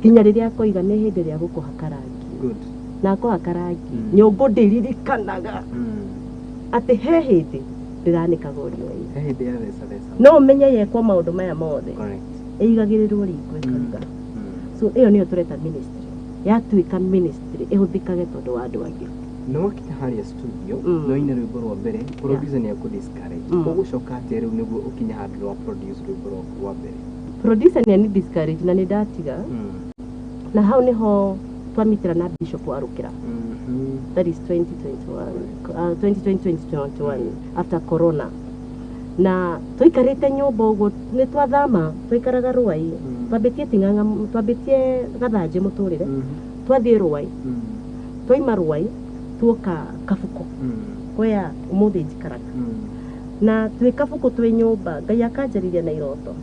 nginya rĩrĩa akoiga nĩ hĩndĩ rĩa gũkũhaka rangi. Na akũhaka rangi, nyũngũ ndĩririkanaga atĩ he hĩndĩ ndĩranĩkagwo riũa-inĩ. No ũmenye yekwo maũndũ maya mothe, ĩigagĩrĩrwo riko ĩkaruga. So ĩyo nĩyo tũreta ministry. Yatuĩka ministry ĩhũthĩkage tondũ wa andũ angĩ. Nĩ wakinya harĩa studio, no ine rwĩmbo rwa mbere, producer nĩ akũ discourage. Ũgũcoka atĩa rĩu nĩguo ũkinye handũ rwa produce rwĩmbo rwaku rwa mbere? Producer nĩ ani discourage na nĩ ndatiga. Na hau nĩho twamitĩra na Bishop wa Rũkĩra. That is 2021, 2020-2021 after corona. Na tũikarĩte nyũmba ũguo nĩ twathama, twaikaraga Rũai, twambĩtie Ting'ang'a, twambĩtie Gathanjĩ mũtũrĩre, twathiĩ Rũai, twaima Rũai tuoka Kabuko, where ũmũthĩ njikaraga. Na twĩ Kabuko twĩ nyũmba, Ngai akanjarĩria na iroto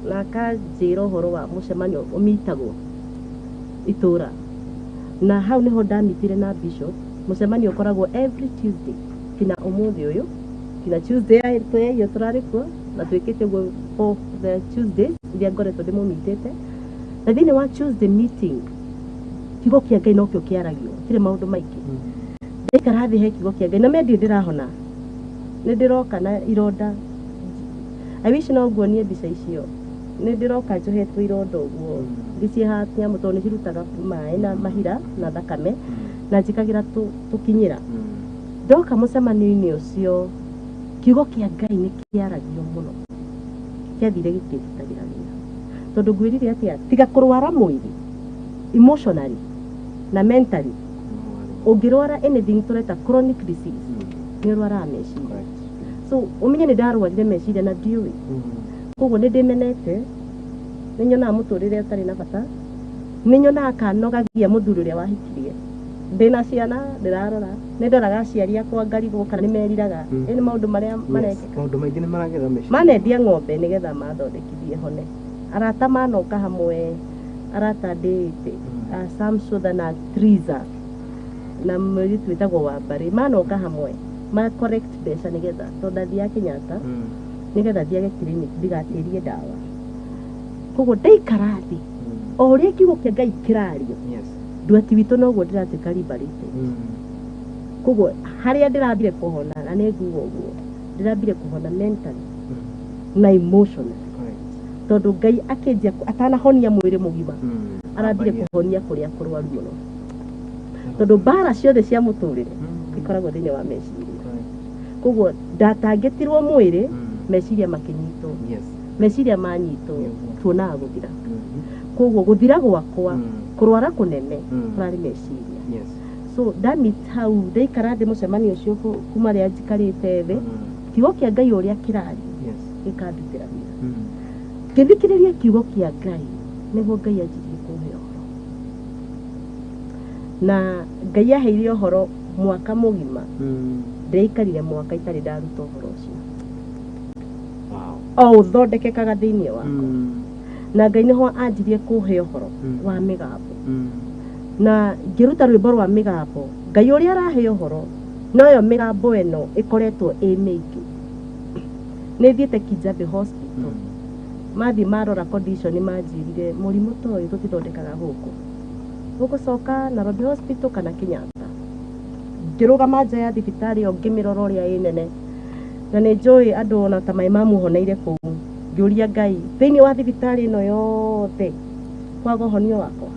na akanjĩra ũhoro wa mũcemanio ũmitagwo itũra. Na hau nĩho ndamitire na Bishop. Mũcemanio ũkoragwo every Tuesday kinya ũmũthĩ ũyũ, kinya Tuesday ĩyo tũrarĩ kuo, na twĩkĩte ũguo for the Tuesdays iria ngoretwo ndĩmũmitĩte. Na thĩinĩ wa Tuesday meeting, kiugo kĩa Ngai nokĩo kĩaragio, gũtirĩ maũndũ maingĩ. Ndaikara thĩ he kiugo kĩa Ngai, na me ndirĩ ndĩrahona, nĩ ndĩroka na ironda. I wish no nguonie mbica icio. Nĩ ndĩroka njohetwo ironda ũguo, ngĩcihatia tondũ nĩ cirutaga maĩ na mahira na thakame, na njĩkagĩra tũkinyĩra. Ndoka mũcemanio-inĩ ũcio, kiugo kĩa Ngai nĩ kĩaragio mũno, kĩathire gĩkĩndutagĩra wĩra. Tondũ ngwĩrire atĩa, tiga kũrwara mwĩrĩ emotionally na mentally, ũngĩrwara anything tũreta chronic disease, nĩ ũrwaraga meciria. So ũmenye nĩ ndarwarire meciria na ndiũĩ. Koguo nĩ ndĩmenete, nĩ nyonaga mũtũrĩre ũtarĩ na bata, nĩ nyonaga kanogagia mũthuri ũrĩa wahikirie. Ndĩna ciana ndĩrarora, nĩ ndoraga aciari akwa ngarigwo kana nĩ meriraga. Ĩ nĩ maũndũ marĩa marekĩka. Maũndũ maingĩ nĩ maragerera meciria. Manendia ng'ombe nĩgetha mathondekithie hone. Arata manoka hamwe, arata ndĩĩte, Sam Sotha na Triza na mũirĩtu wĩtagwo Wambarĩ, manoka hamwe ma correct mbeca nĩgetha tondũ ndathiaga Kenyatta, nĩgetha thiage clinic ndigatĩrie ndawa. Koguo ndaikara thĩ o ũrĩa kiugo kĩa Ngai kĩrario, ndwati witũ noguo ndĩratuĩka liberated. Koguo harĩa ndĩrathire kũhona, na nĩ nguga ũguo, Ndĩrambire kũhona mentally na emotionally. Tondũ Ngai akĩnjia atanahonia mwĩrĩ mũgima, arambire kũhonia kũrĩa kũrwaru mũno. Tondũ mbara ciothe cia mũtũrĩre ikoragwo thĩinĩ wa meciria. Koguo ndatangĩtirwo mwĩrĩ, meciria makĩnyitwo. Meciria manyitwo, tuonaga gũthira. Koguo gũthira gwakwa, kũrwara kũnene, kũrarĩ meciria. So ndamit hau, ndaikara thĩ mũcemanio ũcio kuma rĩrĩa njikarĩte thĩ, kiugo kĩa Ngai ũrĩa kĩraria gĩkandutĩra wĩra. Ngĩthikĩrĩria kiugo kĩa Ngai, nĩguo Ngai anjirie kũhe ũhoro. Na Ngai aheire ũhoro mwaka mũgima. Ndĩraikarire mwaka itarĩ ndaruta ũhoro ũcio. O ũthondekekaga thĩinĩ wakwa. Na Ngai nĩho anjirie kũhe ũhoro wa mĩgambo. Na ngĩruta rwĩmbo rwa mĩgambo, Ngai ũrĩa arahe ũhoro, noyo mĩgambo ĩno ĩkoretwo ĩ mĩingĩ. Nĩ thiĩte Kijabe Hospital. Mathiĩ marora condition manjĩrire mũrimũ ta ũyũ tũtithondekaga gũkũ. Ũgũcoka Nairobi Hospital kana Kenyatta. Ngĩrũgama nja ya thibitarĩ ĩyo ngĩmĩrora ũrĩa ĩ nene. Na nĩ njũĩ andũ ona ta maĩ mamuhoneire kũu. Ngĩũria Ngai, thĩinĩ wa thibitarĩ ĩno yothe kwaga ũhonio wakwa,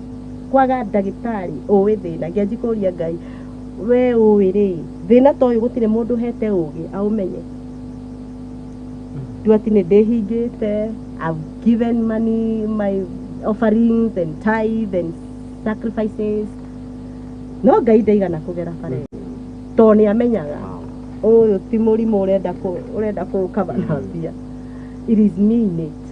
kwaga ndagĩtarĩ ũĩ thĩna. Ngĩanjia kũria Ngai, we ũĩ rĩ, thĩna ta ũyũ gũtirĩ mũndũ ũhete ũgĩ aũmenye. Nduati nĩ ndĩhingĩte, I've given money, my offerings and tithe and sacrifices. No Ngai ndaigana kũgera bara ĩyo. Tondũ nĩ amenyaga ũyũ ti mũrimũ ũrenda kũũkaba na mbia. It is me in it.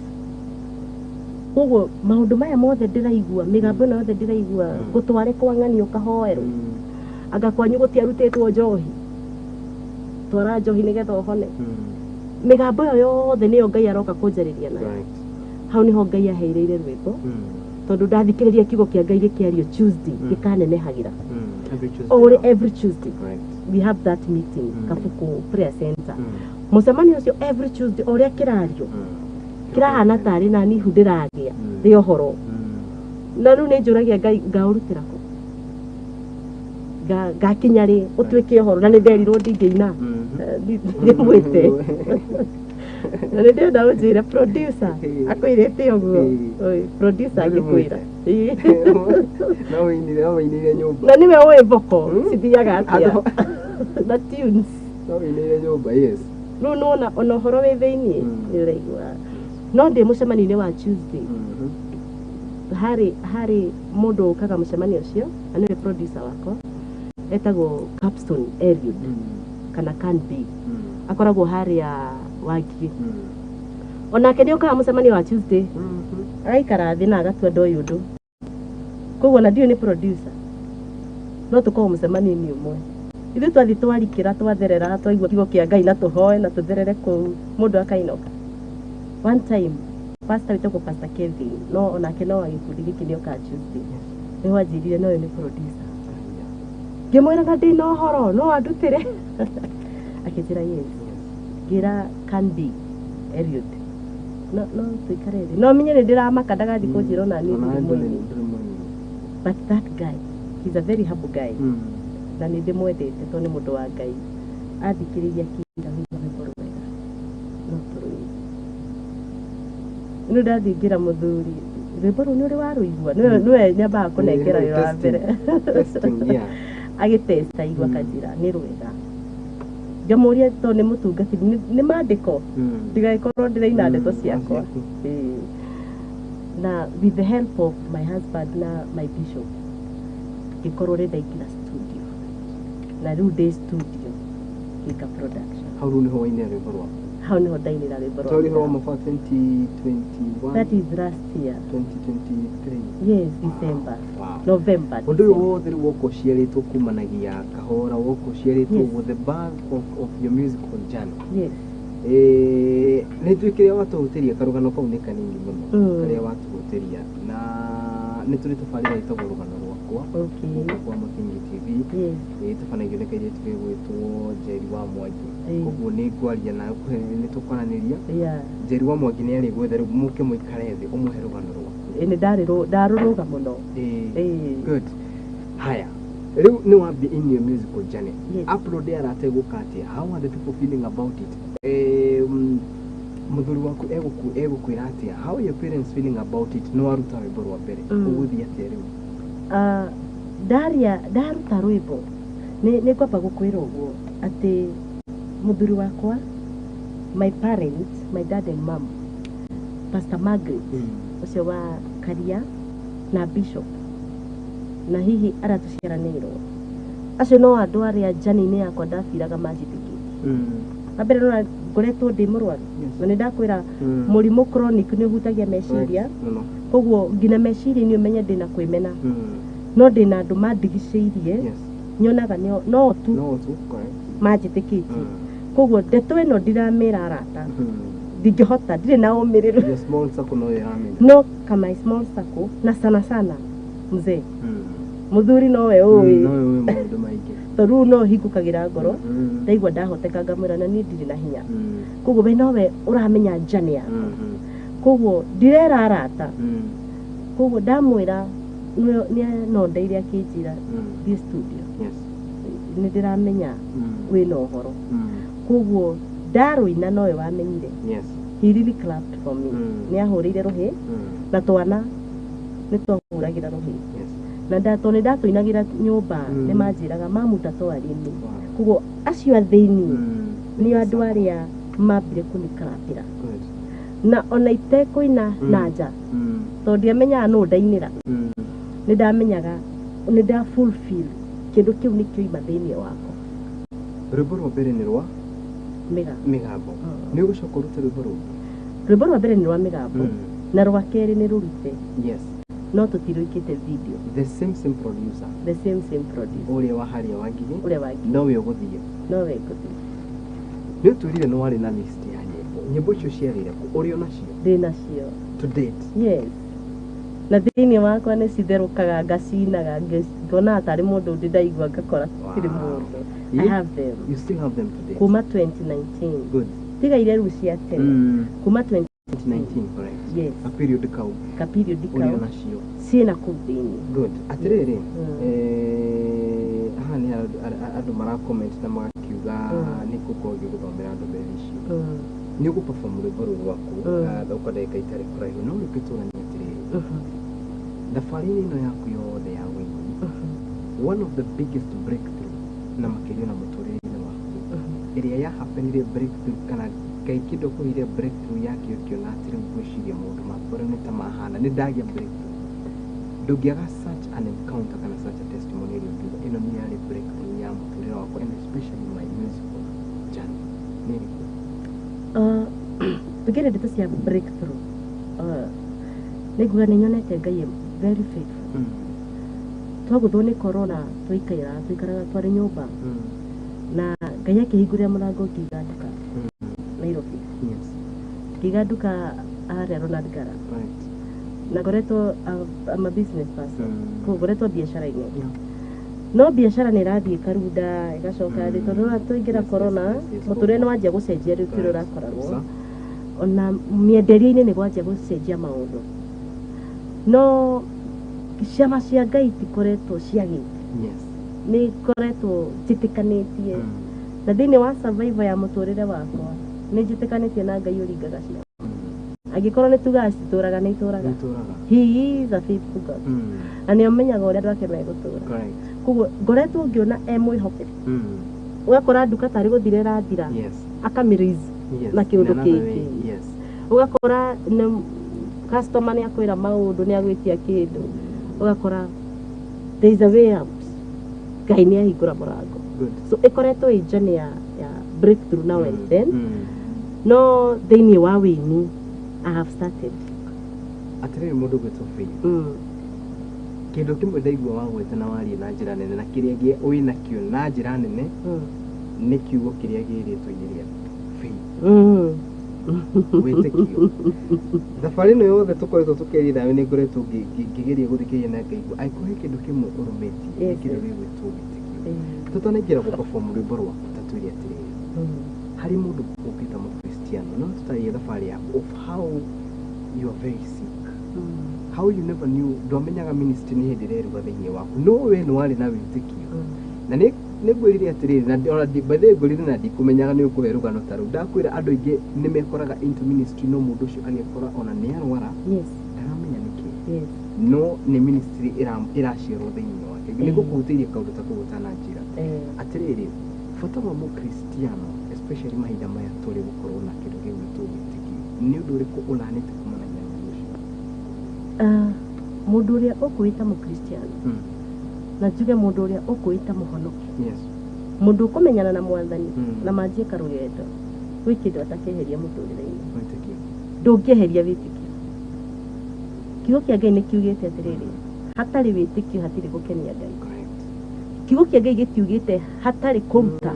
Koguo maũndũ maya mothe ndĩraigua, mĩgambo ĩno yothe ndĩraigua, ngũtware kwa ng'ani ũkahoerwo. Anga kwanyu gũtiarutĩtwo njohi. Twara njohi nĩgetha ũhone. Mĩgambo ĩyo yothe nĩyo Ngai aroka kũnjarĩria nayo. Hau nĩho Ngai aheirĩire rwĩmbo. Tondũ ndathikĩrĩria kiugo kĩa Ngai gĩkĩario Tuesday, gĩkanenehagĩra. Every Tuesday. Every Tuesday. We have that meeting, Kabuku Prayer Center. Mũcemanio ũcio every Tuesday ũrĩa kĩrario, kĩrahana tarĩ na nihu ndĩragĩa rĩ ũhoro. Na rĩu nĩ njũragia Ngai ngaũrutĩra kũ? Ngakinya rĩ ũtuĩke ũhoro, na nĩ nderirwo ndingĩina. Ndĩmwĩte. Na nĩ ndĩrenda ũnjĩre producer akwĩrĩte ũguo. Producer angĩkwĩra. No wĩinire nyũmba. Na nĩwe ũĩ vocal cithiaga atĩa. Na tunes. No wĩinire nyũmba, yes. Rĩu nĩwona ona ũhoro wĩ thĩiniĩ nĩ ũraigua. No ndĩ mũcemanio-inĩ wa Tuesday. Harĩ mũndũ ũkaga mũcemanio ũcio, na nĩwe producer wakwa, etagwo Capstone Eliud kana Can Be. Akoragwo harĩa Wangigĩ. Onake nĩ okaga mũcemanio wa Tuesday. Agaikara thĩ na agatua ndoĩ ũndũ. Koguo na ndiũĩ nĩ producer. No tũkorwo mũcemanio-inĩ ũmwe. Ithuĩ twathiĩ twarikĩra twatherera twaigua kiugo kĩa Ngai na tũhoe na tũtherere kũu mũndũ akainũka. One time pastor wĩtagwo Pastor Kevin, no onake no wa gĩkundi gĩkĩ nĩ okaga Tuesday. Nĩho anjĩrire no ũyũ nĩ producer. Ngĩmwĩra na ndĩna ũhoro no andutĩre. Akĩnjĩra yes. Ngĩra Can Be Eliud. No no tũikare thĩ. No menye nĩ ndĩramaka ndagathiĩ kũnjĩra ona niĩ ndirĩ mũini. But that guy, he's a very humble guy. Na nĩ ndĩmwendete tondũ nĩ mũndũ wa Ngai. Athikĩrĩria kĩra rwĩmbo rwega. No tũrũine. Rĩu ndathiĩ ngĩra mũthuri, rwĩmbo rũu nĩ ũrĩ warũigua? Nĩwe nyambaga kũnengera wĩra wa mbere. Agĩtesta igua akanjĩra nĩ rwega. Ngamũria tondũ nĩ mũtungatĩri, nĩ maandĩko, ndigagĩkorwo ndĩraina ndeto ciakwa. Na with the help of my husband na my bishop, ngĩkorwo nĩ ndaingĩra studio. Na rĩu ndĩ studio ngĩka production. Hau rĩu nĩho wainĩra rwĩmbo rwaku. Hau nĩho ndainĩra rwĩmbo rwa Twarĩ rwa mwaka wa 2021. That is last year. 2023. Yes, December. Wow. November. Ũndũ ũyũ wothe rĩu woka ũciarĩtwo kumanagia kahora, woka ũciarĩtwo with the birth of your musical journey. Yes. Nĩ njũĩ kĩrĩa watũhutĩria karũgano kau nĩ kanini mũno. Karĩa watũhutĩria. Na nĩ tũrĩ tabarĩra ĩtagwo Rũgano Rwakwa. Gũkũ kwa Mũthingi TV. Ĩtabanagio nĩ kairĩtu gegwĩtwo Njeri wa Mwangi. Koguo nĩ ngwaria nawe nĩ tũkwaranĩria. Njeri wa Mwangi nĩ arĩ gwetha rĩu mũke mũikare thĩ ũmũhe rũgano rwaku. Nĩ ndarũrũga mũno. Good. Haya. Rĩu nĩ wambia in your musical journey. Yes. Upload ya arata ĩgũka atĩa? How are the people feeling about it? Mũthuri waku egũkwĩra atĩa? How are your parents feeling about it? Nĩ waruta rwĩmbo rwa mbere, ũgũthiĩ atĩa rĩu? Ndaria ndaruta rwĩmbo, nĩ ngwamba gũkwĩra ũguo atĩ mũthuri wakwa, my parents, my dad and mom, Pastor Margaret ũcio wa Karia na Bishop na hihi arĩa tũciaranĩirwo, acio no andũ arĩa njani-inĩ yakwa ndabiraga manjĩtĩkĩtie. Wa mbere nĩwona ngoretwo ndĩ mũrwaru, na nĩ ndakwĩra mũrimũ chronic nĩ ũhutagia meciria. Mũno. Koguo nginya meciria-inĩ ũmenye ndĩna kwĩmena, no ndĩna andũ mandigicĩirie, nyonaga no tu No tu, correct. manjĩtĩkĩtie. Koguo ndeto ĩno ndiramĩra arata, ndingĩhota, ndirĩ na ũmĩrĩru. Your small circle no ĩramenya. No kama small circle, na sana sana mzee, mũthuri nowe ũĩ. No ũĩ maũndũ maingĩ. Tondũ rĩu no hingũkagĩra ngoro, ndaigua ndahoteka ngamwĩra na niĩ ndirĩ na hinya. Koguo we nowe ũramenya njani yakwa. Koguo ndirera arata. Koguo ndamwĩra no ndeire akĩnjĩra thiĩ studio, nĩ ndĩramenya wĩna ũhoro. Koguo ndarũina nowe wamenyire. He really clapped for me. Nĩ ahũrĩire rũhĩ, na twana nĩ twahũragĩra rũhĩ. Na tondũ nĩ ndatũinagĩra nyũmba, nĩ manjĩraga mamu ndatoa rĩmwe. Koguo acio a thĩiniĩ nĩo andũ arĩa mambire kũnikarapĩra. Na ona itekũina na nja, tondũ ndiamenyaga nũ ndainĩra, nĩ ndamenyaga nĩ nda fulfill kĩndũ kĩu nĩ kĩoima thĩiniĩ wakwa. Rwĩmbo rwa mbere nĩ rwa Mĩgambo. Mĩgambo. Nĩ ũgũcoka ũrute rwĩmbo rũngĩ? Rwĩmbo rwa mbere nĩ rwa mĩgambo, na rwa kerĩ nĩ rũrute, no tũtirũikĩte video. The same same producer? The same same producer. Ũrĩa wa harĩa wa Ngigĩ? Ũrĩa wa Ngigĩ. Nowe ũgũthiĩ? Nowe ngũthiĩ. Nĩ ũtwĩrire nĩ warĩ na list ya nyĩmbo. Nyĩmbo icio ciarĩire kũ? Ũrĩ o nacio? Ndĩ nacio. To date? Yes, na thĩinĩ wakwa nĩ citherũkaga, ngacinaga, ngonaga tarĩ mũndũ ũngĩ ndaigua, ngakora tirĩ mũndũ. I have them. You still have them to date? Kuma 2019. Tiga iria rĩu cia tene, kuma 20 2019, correct? Yes. A period kau. Ka period Ũrĩ kau. o nacio. Ciĩna kũu thĩinĩ. Good. Atĩrĩrĩ, haha nĩ andũ mara comment na magakiuga nĩ ngũkorwo ngĩgũthomera ndũmĩrĩri icio. Nĩ ũgũ perform rwĩmbo rũu rwaku thauka ndagĩka itarĩ kũraihu, no rĩu tũranie atĩrĩrĩ, thabarĩ-inĩ ĩno yaku yothe ya wĩini, one of the biggest breakthrough na makĩria na mũtũrĩre-inĩ waku ĩrĩa ya happenire, breakthrough kana Ngai kĩndũ kũheire breakthrough yake ũkĩona atĩ rĩu ngwĩciria maũndũ makwa rĩu nĩ ta mahana nĩ ndagĩa breakthrough, ndũngĩaga such an encounter kana such a testimony ĩrĩa ũngiuga ĩno nĩ yarĩ breakthrough ya mũtũrĩre wakwa and especially my musical journey, nĩ ĩrĩkũ? Tũngĩaria ndeto cia breakthrough, nĩ nguga nĩ nyonete Ngai e very faithful. Twagũthwo nĩ corona, twaikara twaikaraga twarĩ nyũmba, na Ngai akĩhingũrĩra mũrango, ngĩiga nduka Nairobi. Ngĩiga nduka harĩa Ronald Ngala. Na ngoretwo, I'm a business person, koguo ngoretwo biacara-inĩ, no biacara nĩ ĩrathiĩ ĩkarunda ĩgacoka thĩ, tondũ rĩrĩa twaingĩra corona, mũtũrĩre nĩ wanjia gũcenjia rĩu kĩrĩa ũrakoragwo, ona mĩenderie-inĩ nĩ gwanjia gũcenjia maũndũ, no ciama cia Ngai itikoretwo ciagĩte. Nĩ ikoretwo njĩtĩkanĩtie, na thĩinĩ wa survival ya mũtũrĩre wakwa nĩ njĩtĩkanĩtie na Ngai ũringaga ciama. Angĩkorwo nĩ tugaga citũraga, nĩ itũraga. Nĩitũraga. He is a faithful God, na nĩ amenyaga ũrĩa andũ ake megũtũra. Koguo ngoretwo ngĩona e mwĩhokeku. Ũgakora nduka tarĩ gũthira ĩrathira, akamĩraise na kĩũndũ In another way, kĩngĩ. Ũgakora nĩ customer nĩ akwĩra maũndũ, nĩ agwĩtia kĩndũ, ũgakora there is a way out, Ngai nĩ ahingũra mũrango. So ĩkoretwo ĩ journey ya breakthrough now and then. No thĩinĩ wa wĩini I have started. Atĩrĩrĩ, mũndũ gwĩtwo Faith, kĩndũ kĩmwe ndaigua wagweta na warie na njĩra nene na kĩrĩa wĩnakĩo na njĩra nene nĩ kiugo kĩrĩa gĩ rĩtwa-inĩ rĩa faith, wĩtĩkio. Thabarĩ ĩno yothe tũkoretwo tũkĩaria nawe, nĩ ngoretwo ngĩgeria gũthikĩrĩria na ngaigua angĩkorwo he kĩndũ kĩmwe ũrũmĩtie, nĩ kĩndũ gĩgwĩtwo wĩtĩkio. Tũtanaingĩra gũ perform rwĩmbo rwaku, ta twĩre atĩrĩrĩ, harĩ mũndũ ũkĩta mũkristiano, no tũtarie thabarĩ yaku of how you are very sick, how you never knew, ndwamenyaga ministry nĩ hĩndĩ ĩreruga thĩinĩ waku, no we nĩ warĩ na wĩtĩkio. Na nĩ ngwĩrire atĩrĩrĩ, na ona by the way ngwĩrire na ndikũmenyaga nĩ ũkũhe rũgano ta rũu. Ndakwĩra andũ aingĩ nĩ mekoraga into ministry, no mũndũ ũcio agekora ona nĩ arwara, ndaramenya nĩkĩ, no nĩ ministry ĩraciarwo thĩinĩ wake. Nĩ gũkũhutĩirie kaũndũ ta kau ũtananjĩra. Atĩrĩrĩ, bata wa mũkristiano, especially mahinda maya tũrĩ, gũkorwo na kĩndũ gĩgwĩtwo wĩtĩkio, nĩ ũndũ ũrĩkũ ũranĩte kumanagia na ũndũ ũcio? Ah, mũndũ ũrĩa ũkwĩta mũkristiano, na njuge mũndũ ũrĩa ũkwĩta mũhonoki, mũndũ ũkũmenyana na Mwathani na manjie karũgendo, gwĩ kĩndũ atakĩeheria mũtũrĩre-inĩ. Wĩtĩkio. Ndũngĩeheria wĩtĩkio. Kiugo kĩa Ngai nĩ kiugĩte atĩrĩrĩ, hatarĩ wĩtĩkio hatirĩ gũkenia Ngai. Kiugo kĩa Ngai gĩtiugĩte hatarĩ kũruta,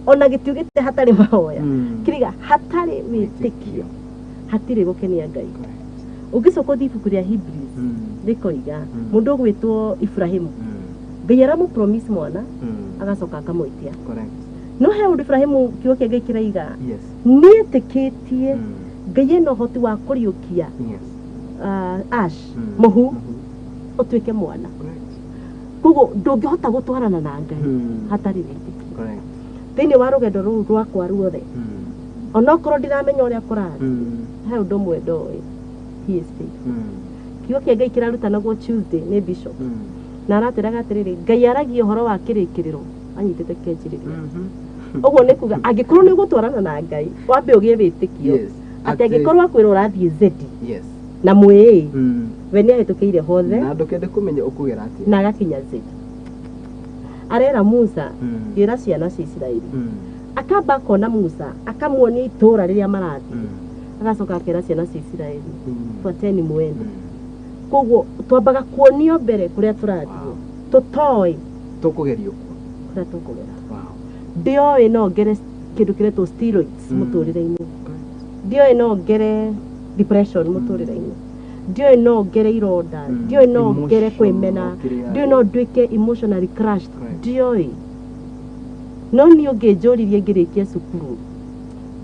ona gĩtiugĩte hatarĩ mahoya. Kĩriga hatarĩ wĩtĩkio hatirĩ gũkenia Ngai. Ũngĩcoka ũthiĩ ibuku rĩa Hebrews, rĩkoiga mũndũ ũgwĩtwo Ibrahimu, Ngai aramũ promise mwana, agacoka akamwĩtia. No he ũndũ Ibrahimu, kiugo kĩa Ngai kĩraiga, nĩetĩkĩtie Ngai ena ũhoti wa kũriũkia ash, mũhu, ũtuĩke mwana. Koguo ndũngĩhota gũtwarana na Ngai hatarĩ wĩtĩkio. Thĩinĩ wa rũgendo rũu rwakwa ruothe, onokorwo ndiramenya ũrĩa kũrathiĩ, he ũndũ ũmwe ndoĩ: He is faithful. Kiugo kĩa Ngai kĩrarutanagwo Tuesday nĩ bishop, na aratwĩraga atĩrĩrĩ, Ngai aragia ũhoro wa kĩrĩkĩrĩro anyitĩte kĩanjĩrĩria. Ũguo nĩ kuga angĩkorwo nĩ ũgũtwarana na Ngai, wambe ũgĩe wĩtĩkio atĩ angĩkorwo akwĩra ũrathiĩ Z na mwĩĩ, we nĩ ahĩtũkĩire hothe. Na ndũkende kũmenya ũkũgera atĩa. Na agakinya Z. Arera Musa, ĩra ciana cia Isiraeli. Akamba akona Musa, akamuonia itũũra rĩrĩa marathiĩ, agacoka akera ciana cia Isiraeli, "Fuateni muende." Koguo twambaga kuonio mbere kũrĩa tũrathiĩ, tũtoĩ tũkũgerio kuo, kũrĩa tũkũgera. Ndioĩ no ngere kĩndũ kĩretwo steroids mũtũrĩre-inĩ, ndioĩ no ngere depression mũtũrĩre-inĩ, ndioĩ no ngere ironda, ndioĩ no ngere Emotional kwĩmena, kĩrĩa. Ndioĩ no nduĩke emotionally crushed. Ndioĩ. No niĩ ũngĩnjũririe ngĩrĩkia cukuru,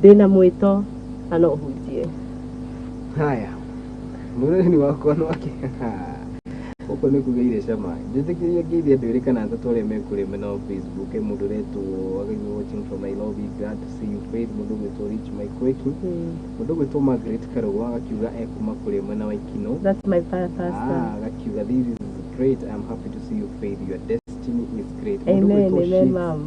ndĩna mwĩto na no hunjie. Haya, mũrĩmi wakwa nwake gũkũ nĩ kugĩire cama. Njĩtĩkĩrie ngeithie andũ erĩ kana atatũ arĩa me kũrĩa mwena wa Facebook. He mũndũ ũretwo Agaigua, watching from Nairobi, glad to see you, Faith. Mũndũ ũgwĩtwo Rich Maikweki, mũndũ ũgwĩtwo Margaret Karũgwa agakiuga ekuma kũrĩa mwena wa Ikino. That's my pastor. Ah, agakiuga, "This is great. I'm happy to see you, Faith. Your destiny is great." Mũndũ Amen, ũgwĩtwo amen, Sheets, ma'am.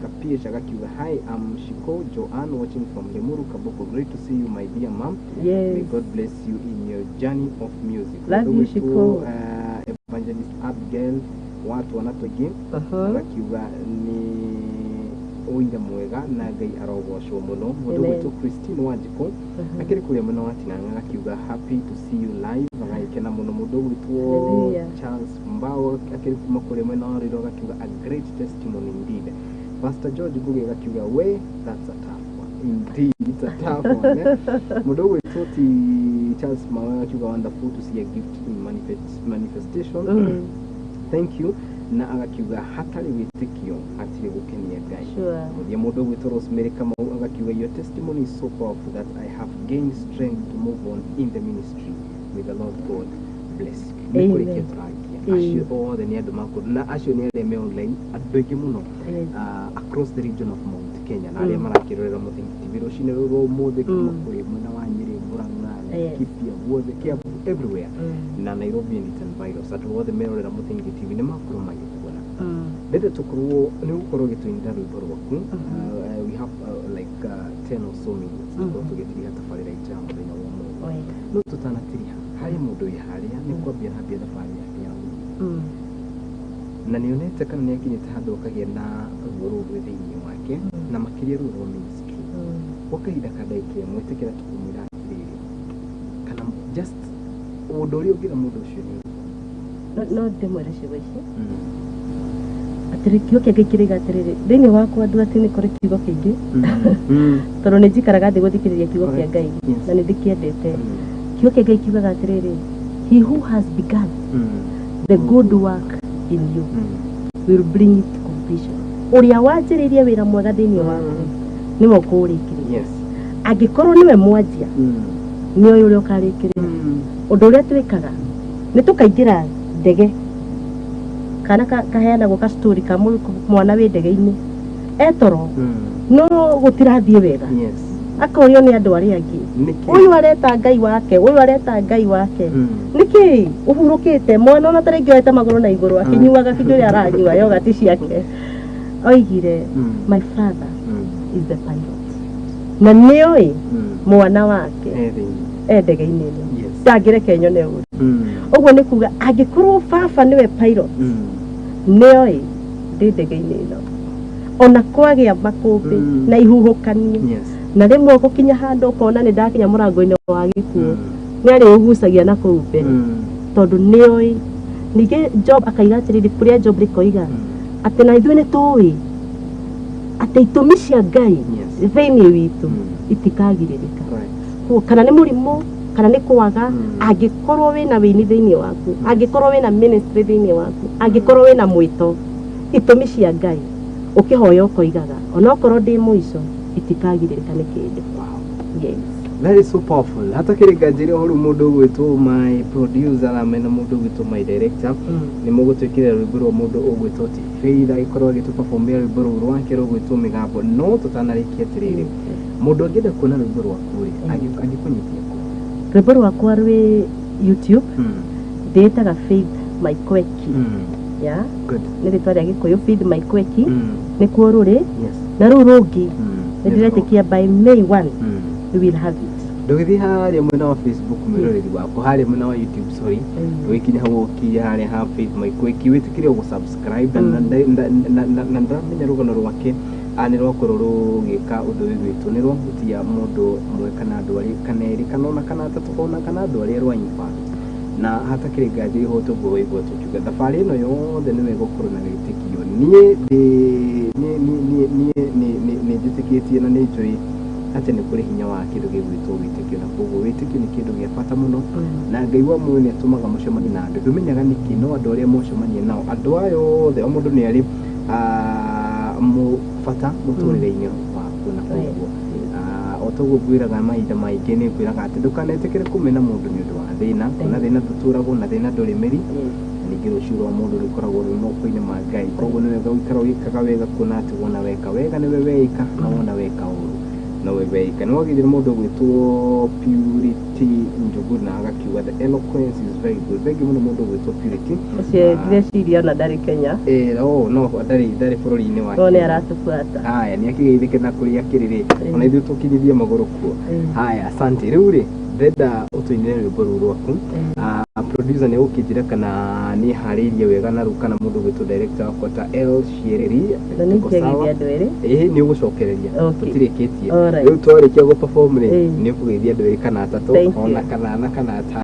Kapiesha agakiuga, "Hi, I'm Shiko Joanne, watching from Limuru Kaboko. Great to see you, my dear mom. May God bless you in your journey of music." Love Mũndũ you, ũgwĩtwo, Shiko. Evangelist Abigail wa twana tũingĩ agakiuga nĩ ũira mwega na Ngai arogocwo mũno. Mũndũ Amen. ũgwĩtwo Christine Wanjikũ akĩrĩ kũrĩa mwena wa Tinanga agakiuga, "Happy to see you live," agagĩkena mũno. Mũndũ ũgwĩtwo Hallelujah. Charles Mbao akĩrĩ kuma kũrĩa mwena wa Ruiru agakiuga, "A great testimony indeed." Pastor George Ngugi agakiuga, "We, that's a tough one indeed." It's a tough one, eh? Mũndũ ũgwĩtwo ti Charles Mawe agakiuga, "Wonderful to see a gift in manifestation. Thank you." Na agakiuga hatarĩ wĩtĩkio hatirĩ gũkenia Ngai. Mũthia, mũndũ ũgwĩtwo Rosemary Kamau agakiuga, "Your testimony is so powerful that I have gained strength to move on in the ministry. May the Lord God bless you." Nĩ Amen. kũrĩkia tũrangia. Acio othe nĩ andũ makũ na acio nĩ arĩa me online, andũ aingĩ mũno across the region of Mount Kenya na arĩa marakĩrorera Mũthingi TV rũcinĩ rũrũ rwa ũmũthĩ kuma kũrĩ mwena wa Nyĩrĩ, Murang'a, Laikipia guothe, Kiambu, everywhere, na Nairobi and its environs. Andũ othe merorera Mũthingi TV nĩ makorwo magĩkuona. Ndende tũkorwo nĩ gũkorwo gĩtũinĩra rwĩmbo rwaku. We have like 10 or so minutes tũkorwo tũgĩtiriha tabarĩra itũ ya mũthenya wa ũmũthĩ. No tũtanatiriha, harĩ mũndũ wĩ harĩa nĩ kwambia arambia thabarĩ yake ya ũini na nĩ onete kana nĩ akinyĩte handũ akagĩa na ruo rũu rwĩ thĩinĩ wake, na makĩria ruo rwa ministry. Gwa kahinda ka ndagĩka ĩmwe, ĩtĩkĩra tũkũmwĩra atĩrĩrĩ, kana just ũndũ ũrĩa ũngĩra mũndũ ũcio nĩ ũrĩkũ? No ndĩmwĩre ciugo ici atĩrĩ, kiugo kĩa Ngai kĩrĩga atĩrĩrĩ, thĩinĩ wakwa andũ atĩ nĩ kũrĩ kiugo kĩingĩ, tondũ nĩ njikaraga thĩ gũthikĩrĩria kiugo kĩa Ngai na nĩ ndĩkĩendete. Kiugo kĩa Ngai kiugaga atĩrĩrĩ, "He who has begun the good work in you will bring it to completion." Ũrĩa wanjĩrĩirie wĩra mwega thĩinĩ waku nĩwe ũkũũrĩkĩrĩria. Angĩkorwo nĩwe mwanjia, nĩ oĩ ũrĩa ũkarĩkĩrĩria. Ũndũ ũrĩa twĩkaga nĩ tũkaingĩra ndege. Kana kaheanagwo ka story ka mwana wĩ ndege-inĩ etoro, no gũtirathiĩ wega. Akorio nĩ andũ arĩa angĩ, Nĩkĩ? Ũyũ areta Ngai wake, ũyũ areta Ngai wake, nĩkĩ ũhurũkĩte? Mwana ona ta rĩngĩ oete magũrũ na igũrũ akĩnyuaga kĩndũ ũrĩa aranyua yogati ciake, oigire, "My father is the pilot," na nĩoĩ mwana wake E thĩinĩ. E ndege-inĩ ĩno. Ndangĩreke nyone ũru. Ũguo nĩ kuga angĩkorwo baba nĩwe pilot, nĩoĩ ndĩ ndege-inĩ ĩno, ona kwagĩa makũmbĩ na ihuhũkanio, na rĩmwe gũkinya handũ ũkona nĩ ndakinya mũrango-inĩ wa gĩkuũ, nĩ arĩũgucagia na kũu mbere, tondũ nĩoĩ. Ningĩ Job akaiga atĩrĩrĩ, ibuku rĩa Job rĩkoiga atĩ na ithuĩ nĩ tũĩ atĩ itũmi cia Ngai thĩinĩ witũ itikagirĩrĩka. Koguo kana nĩ mũrimũ, kana nĩ kwaga, angĩkorwo wĩna wĩini thĩinĩ waku, angĩkorwo wĩna ministry thĩinĩ waku, angĩkorwo wĩna mwĩto, itũmi cia Ngai ũkĩhoya ũkoigaga, onokorwo ndĩ mũico, itikagirĩrĩka nĩ kĩndũ. Yes. That is so powerful. Hatakĩrĩ nganja ũhoro, mũndũ ũgwĩtwo my producer na mena mũndũ ũgwĩtwo my director nĩ mũgũtwĩkĩrĩra rwĩmbo rwa mũndũ ũgwĩtwo T Faith, agĩkorwo agĩtũperformĩra rwĩmbo rũu rwake rũgwĩtwo Mĩgambo. No tũtanarĩkia, atĩrĩrĩ, mũndũ angĩenda kuona rwĩmbo rwaku rĩ, angĩkũnyitia kũ? Rwĩmbo rwakwa rwĩ YouTube. Ndĩĩtaga Faith Maikweki. Ya. Nĩ rĩtwa rĩa Gĩkũyũ, Faith Maikweki. Nĩkuo rũrĩ. Na rũu rũngĩ nĩ ndĩretĩkia by May 1 we will have it. Ndũgĩthiĩ harĩa mwena wa Facebook, mwĩroreri wakwa, harĩa mwena wa YouTube, sorry, ndũgĩkinya hau, ũkinye harĩa ha Faith Maikweki, wĩtĩkĩre ũgũ-subscribe. Na ndĩramenya rũgano rwake nĩ rwakorwo rũgĩka ũndũ wĩgwĩtwo nĩ rwahutia mũndũ ũmwe kana andũ arĩ kana erĩ kana ona kana atatũ ona kana andũ arĩa rwa impact. Na hatakĩrĩ nganja ihoto ũguo waigua tũkiuga thabarĩ ĩno yothe nĩ wega ũkorwo na wĩtĩkio. Niĩ ndĩ niĩ niĩ niĩ niĩ nĩ nĩ nĩ njĩtĩkĩtie na nĩ njũĩ atĩ nĩ kũrĩ hinya wa kĩndũ gĩgwĩtwo wĩtĩkio, na koguo wĩtĩkio nĩ kĩndũ gĩa bata mũno. Na Ngai wa muoyo nĩ atũmaga mũcemanie na andũ ndũmenyaga nĩkĩ, no andũ arĩa mũcemania nao, andũ aya othe, o mũndũ nĩ arĩ bata mũtũrĩre-inĩ waku. Na koguo o toguo ngwĩraga mahinda maingĩ, nĩ ngwĩraga atĩ ndũkanetĩkĩre kũmena mũndũ nĩ ũndũ wa thĩna, kuona thĩna ndũtũragwo na thĩna ndũrĩ mĩri. Na ningĩ rũciũ rwa mũndũ rũkoragwo rwĩ moko-inĩ ma Ngai. Koguo nĩ wega gũikara ũgĩkaga wega, kuona atĩ wona weka wega nĩwe weĩka, na wona weka ũru nowe weĩka. Nĩ wagĩrĩire mũndũ ũgwĩtwo Purity Njuguna agakiuga, "The eloquence is very good." Thengiũ mũno mũndũ ũgwĩtwo Purity. Ũcio ndĩreciria ona ndarĩ Kenya. Oh, no ndarĩ bũrũri-inĩ wa no nĩ Kenya. Aratũbuata. Haya, nĩ akĩgeithĩke na kũrĩa akĩrĩ rĩ, ona ithuĩ tũkinyithie magũrũ kuo. Haya, asante. Rĩu rĩ, ndĩrenda ũtũinĩre rwĩmbo rũu rwaku. Producer nĩ ũkĩnjĩra kana nĩ harĩirie wega na rĩu, kana mũndũ ũgwĩtwo director wakwa ta El Shiereri. Na nĩ Tuko sawa? ingĩageithia andũ erĩ. Ĩĩ, nĩ ũgũcokereria. Tũtirĩkĩtie. Alright. Rĩu twarĩkia gũ perform rĩ, Ĩĩ. nĩ ũkũgeithia andũ erĩ kana atatũ, Thank you. ona kana ana kana atano.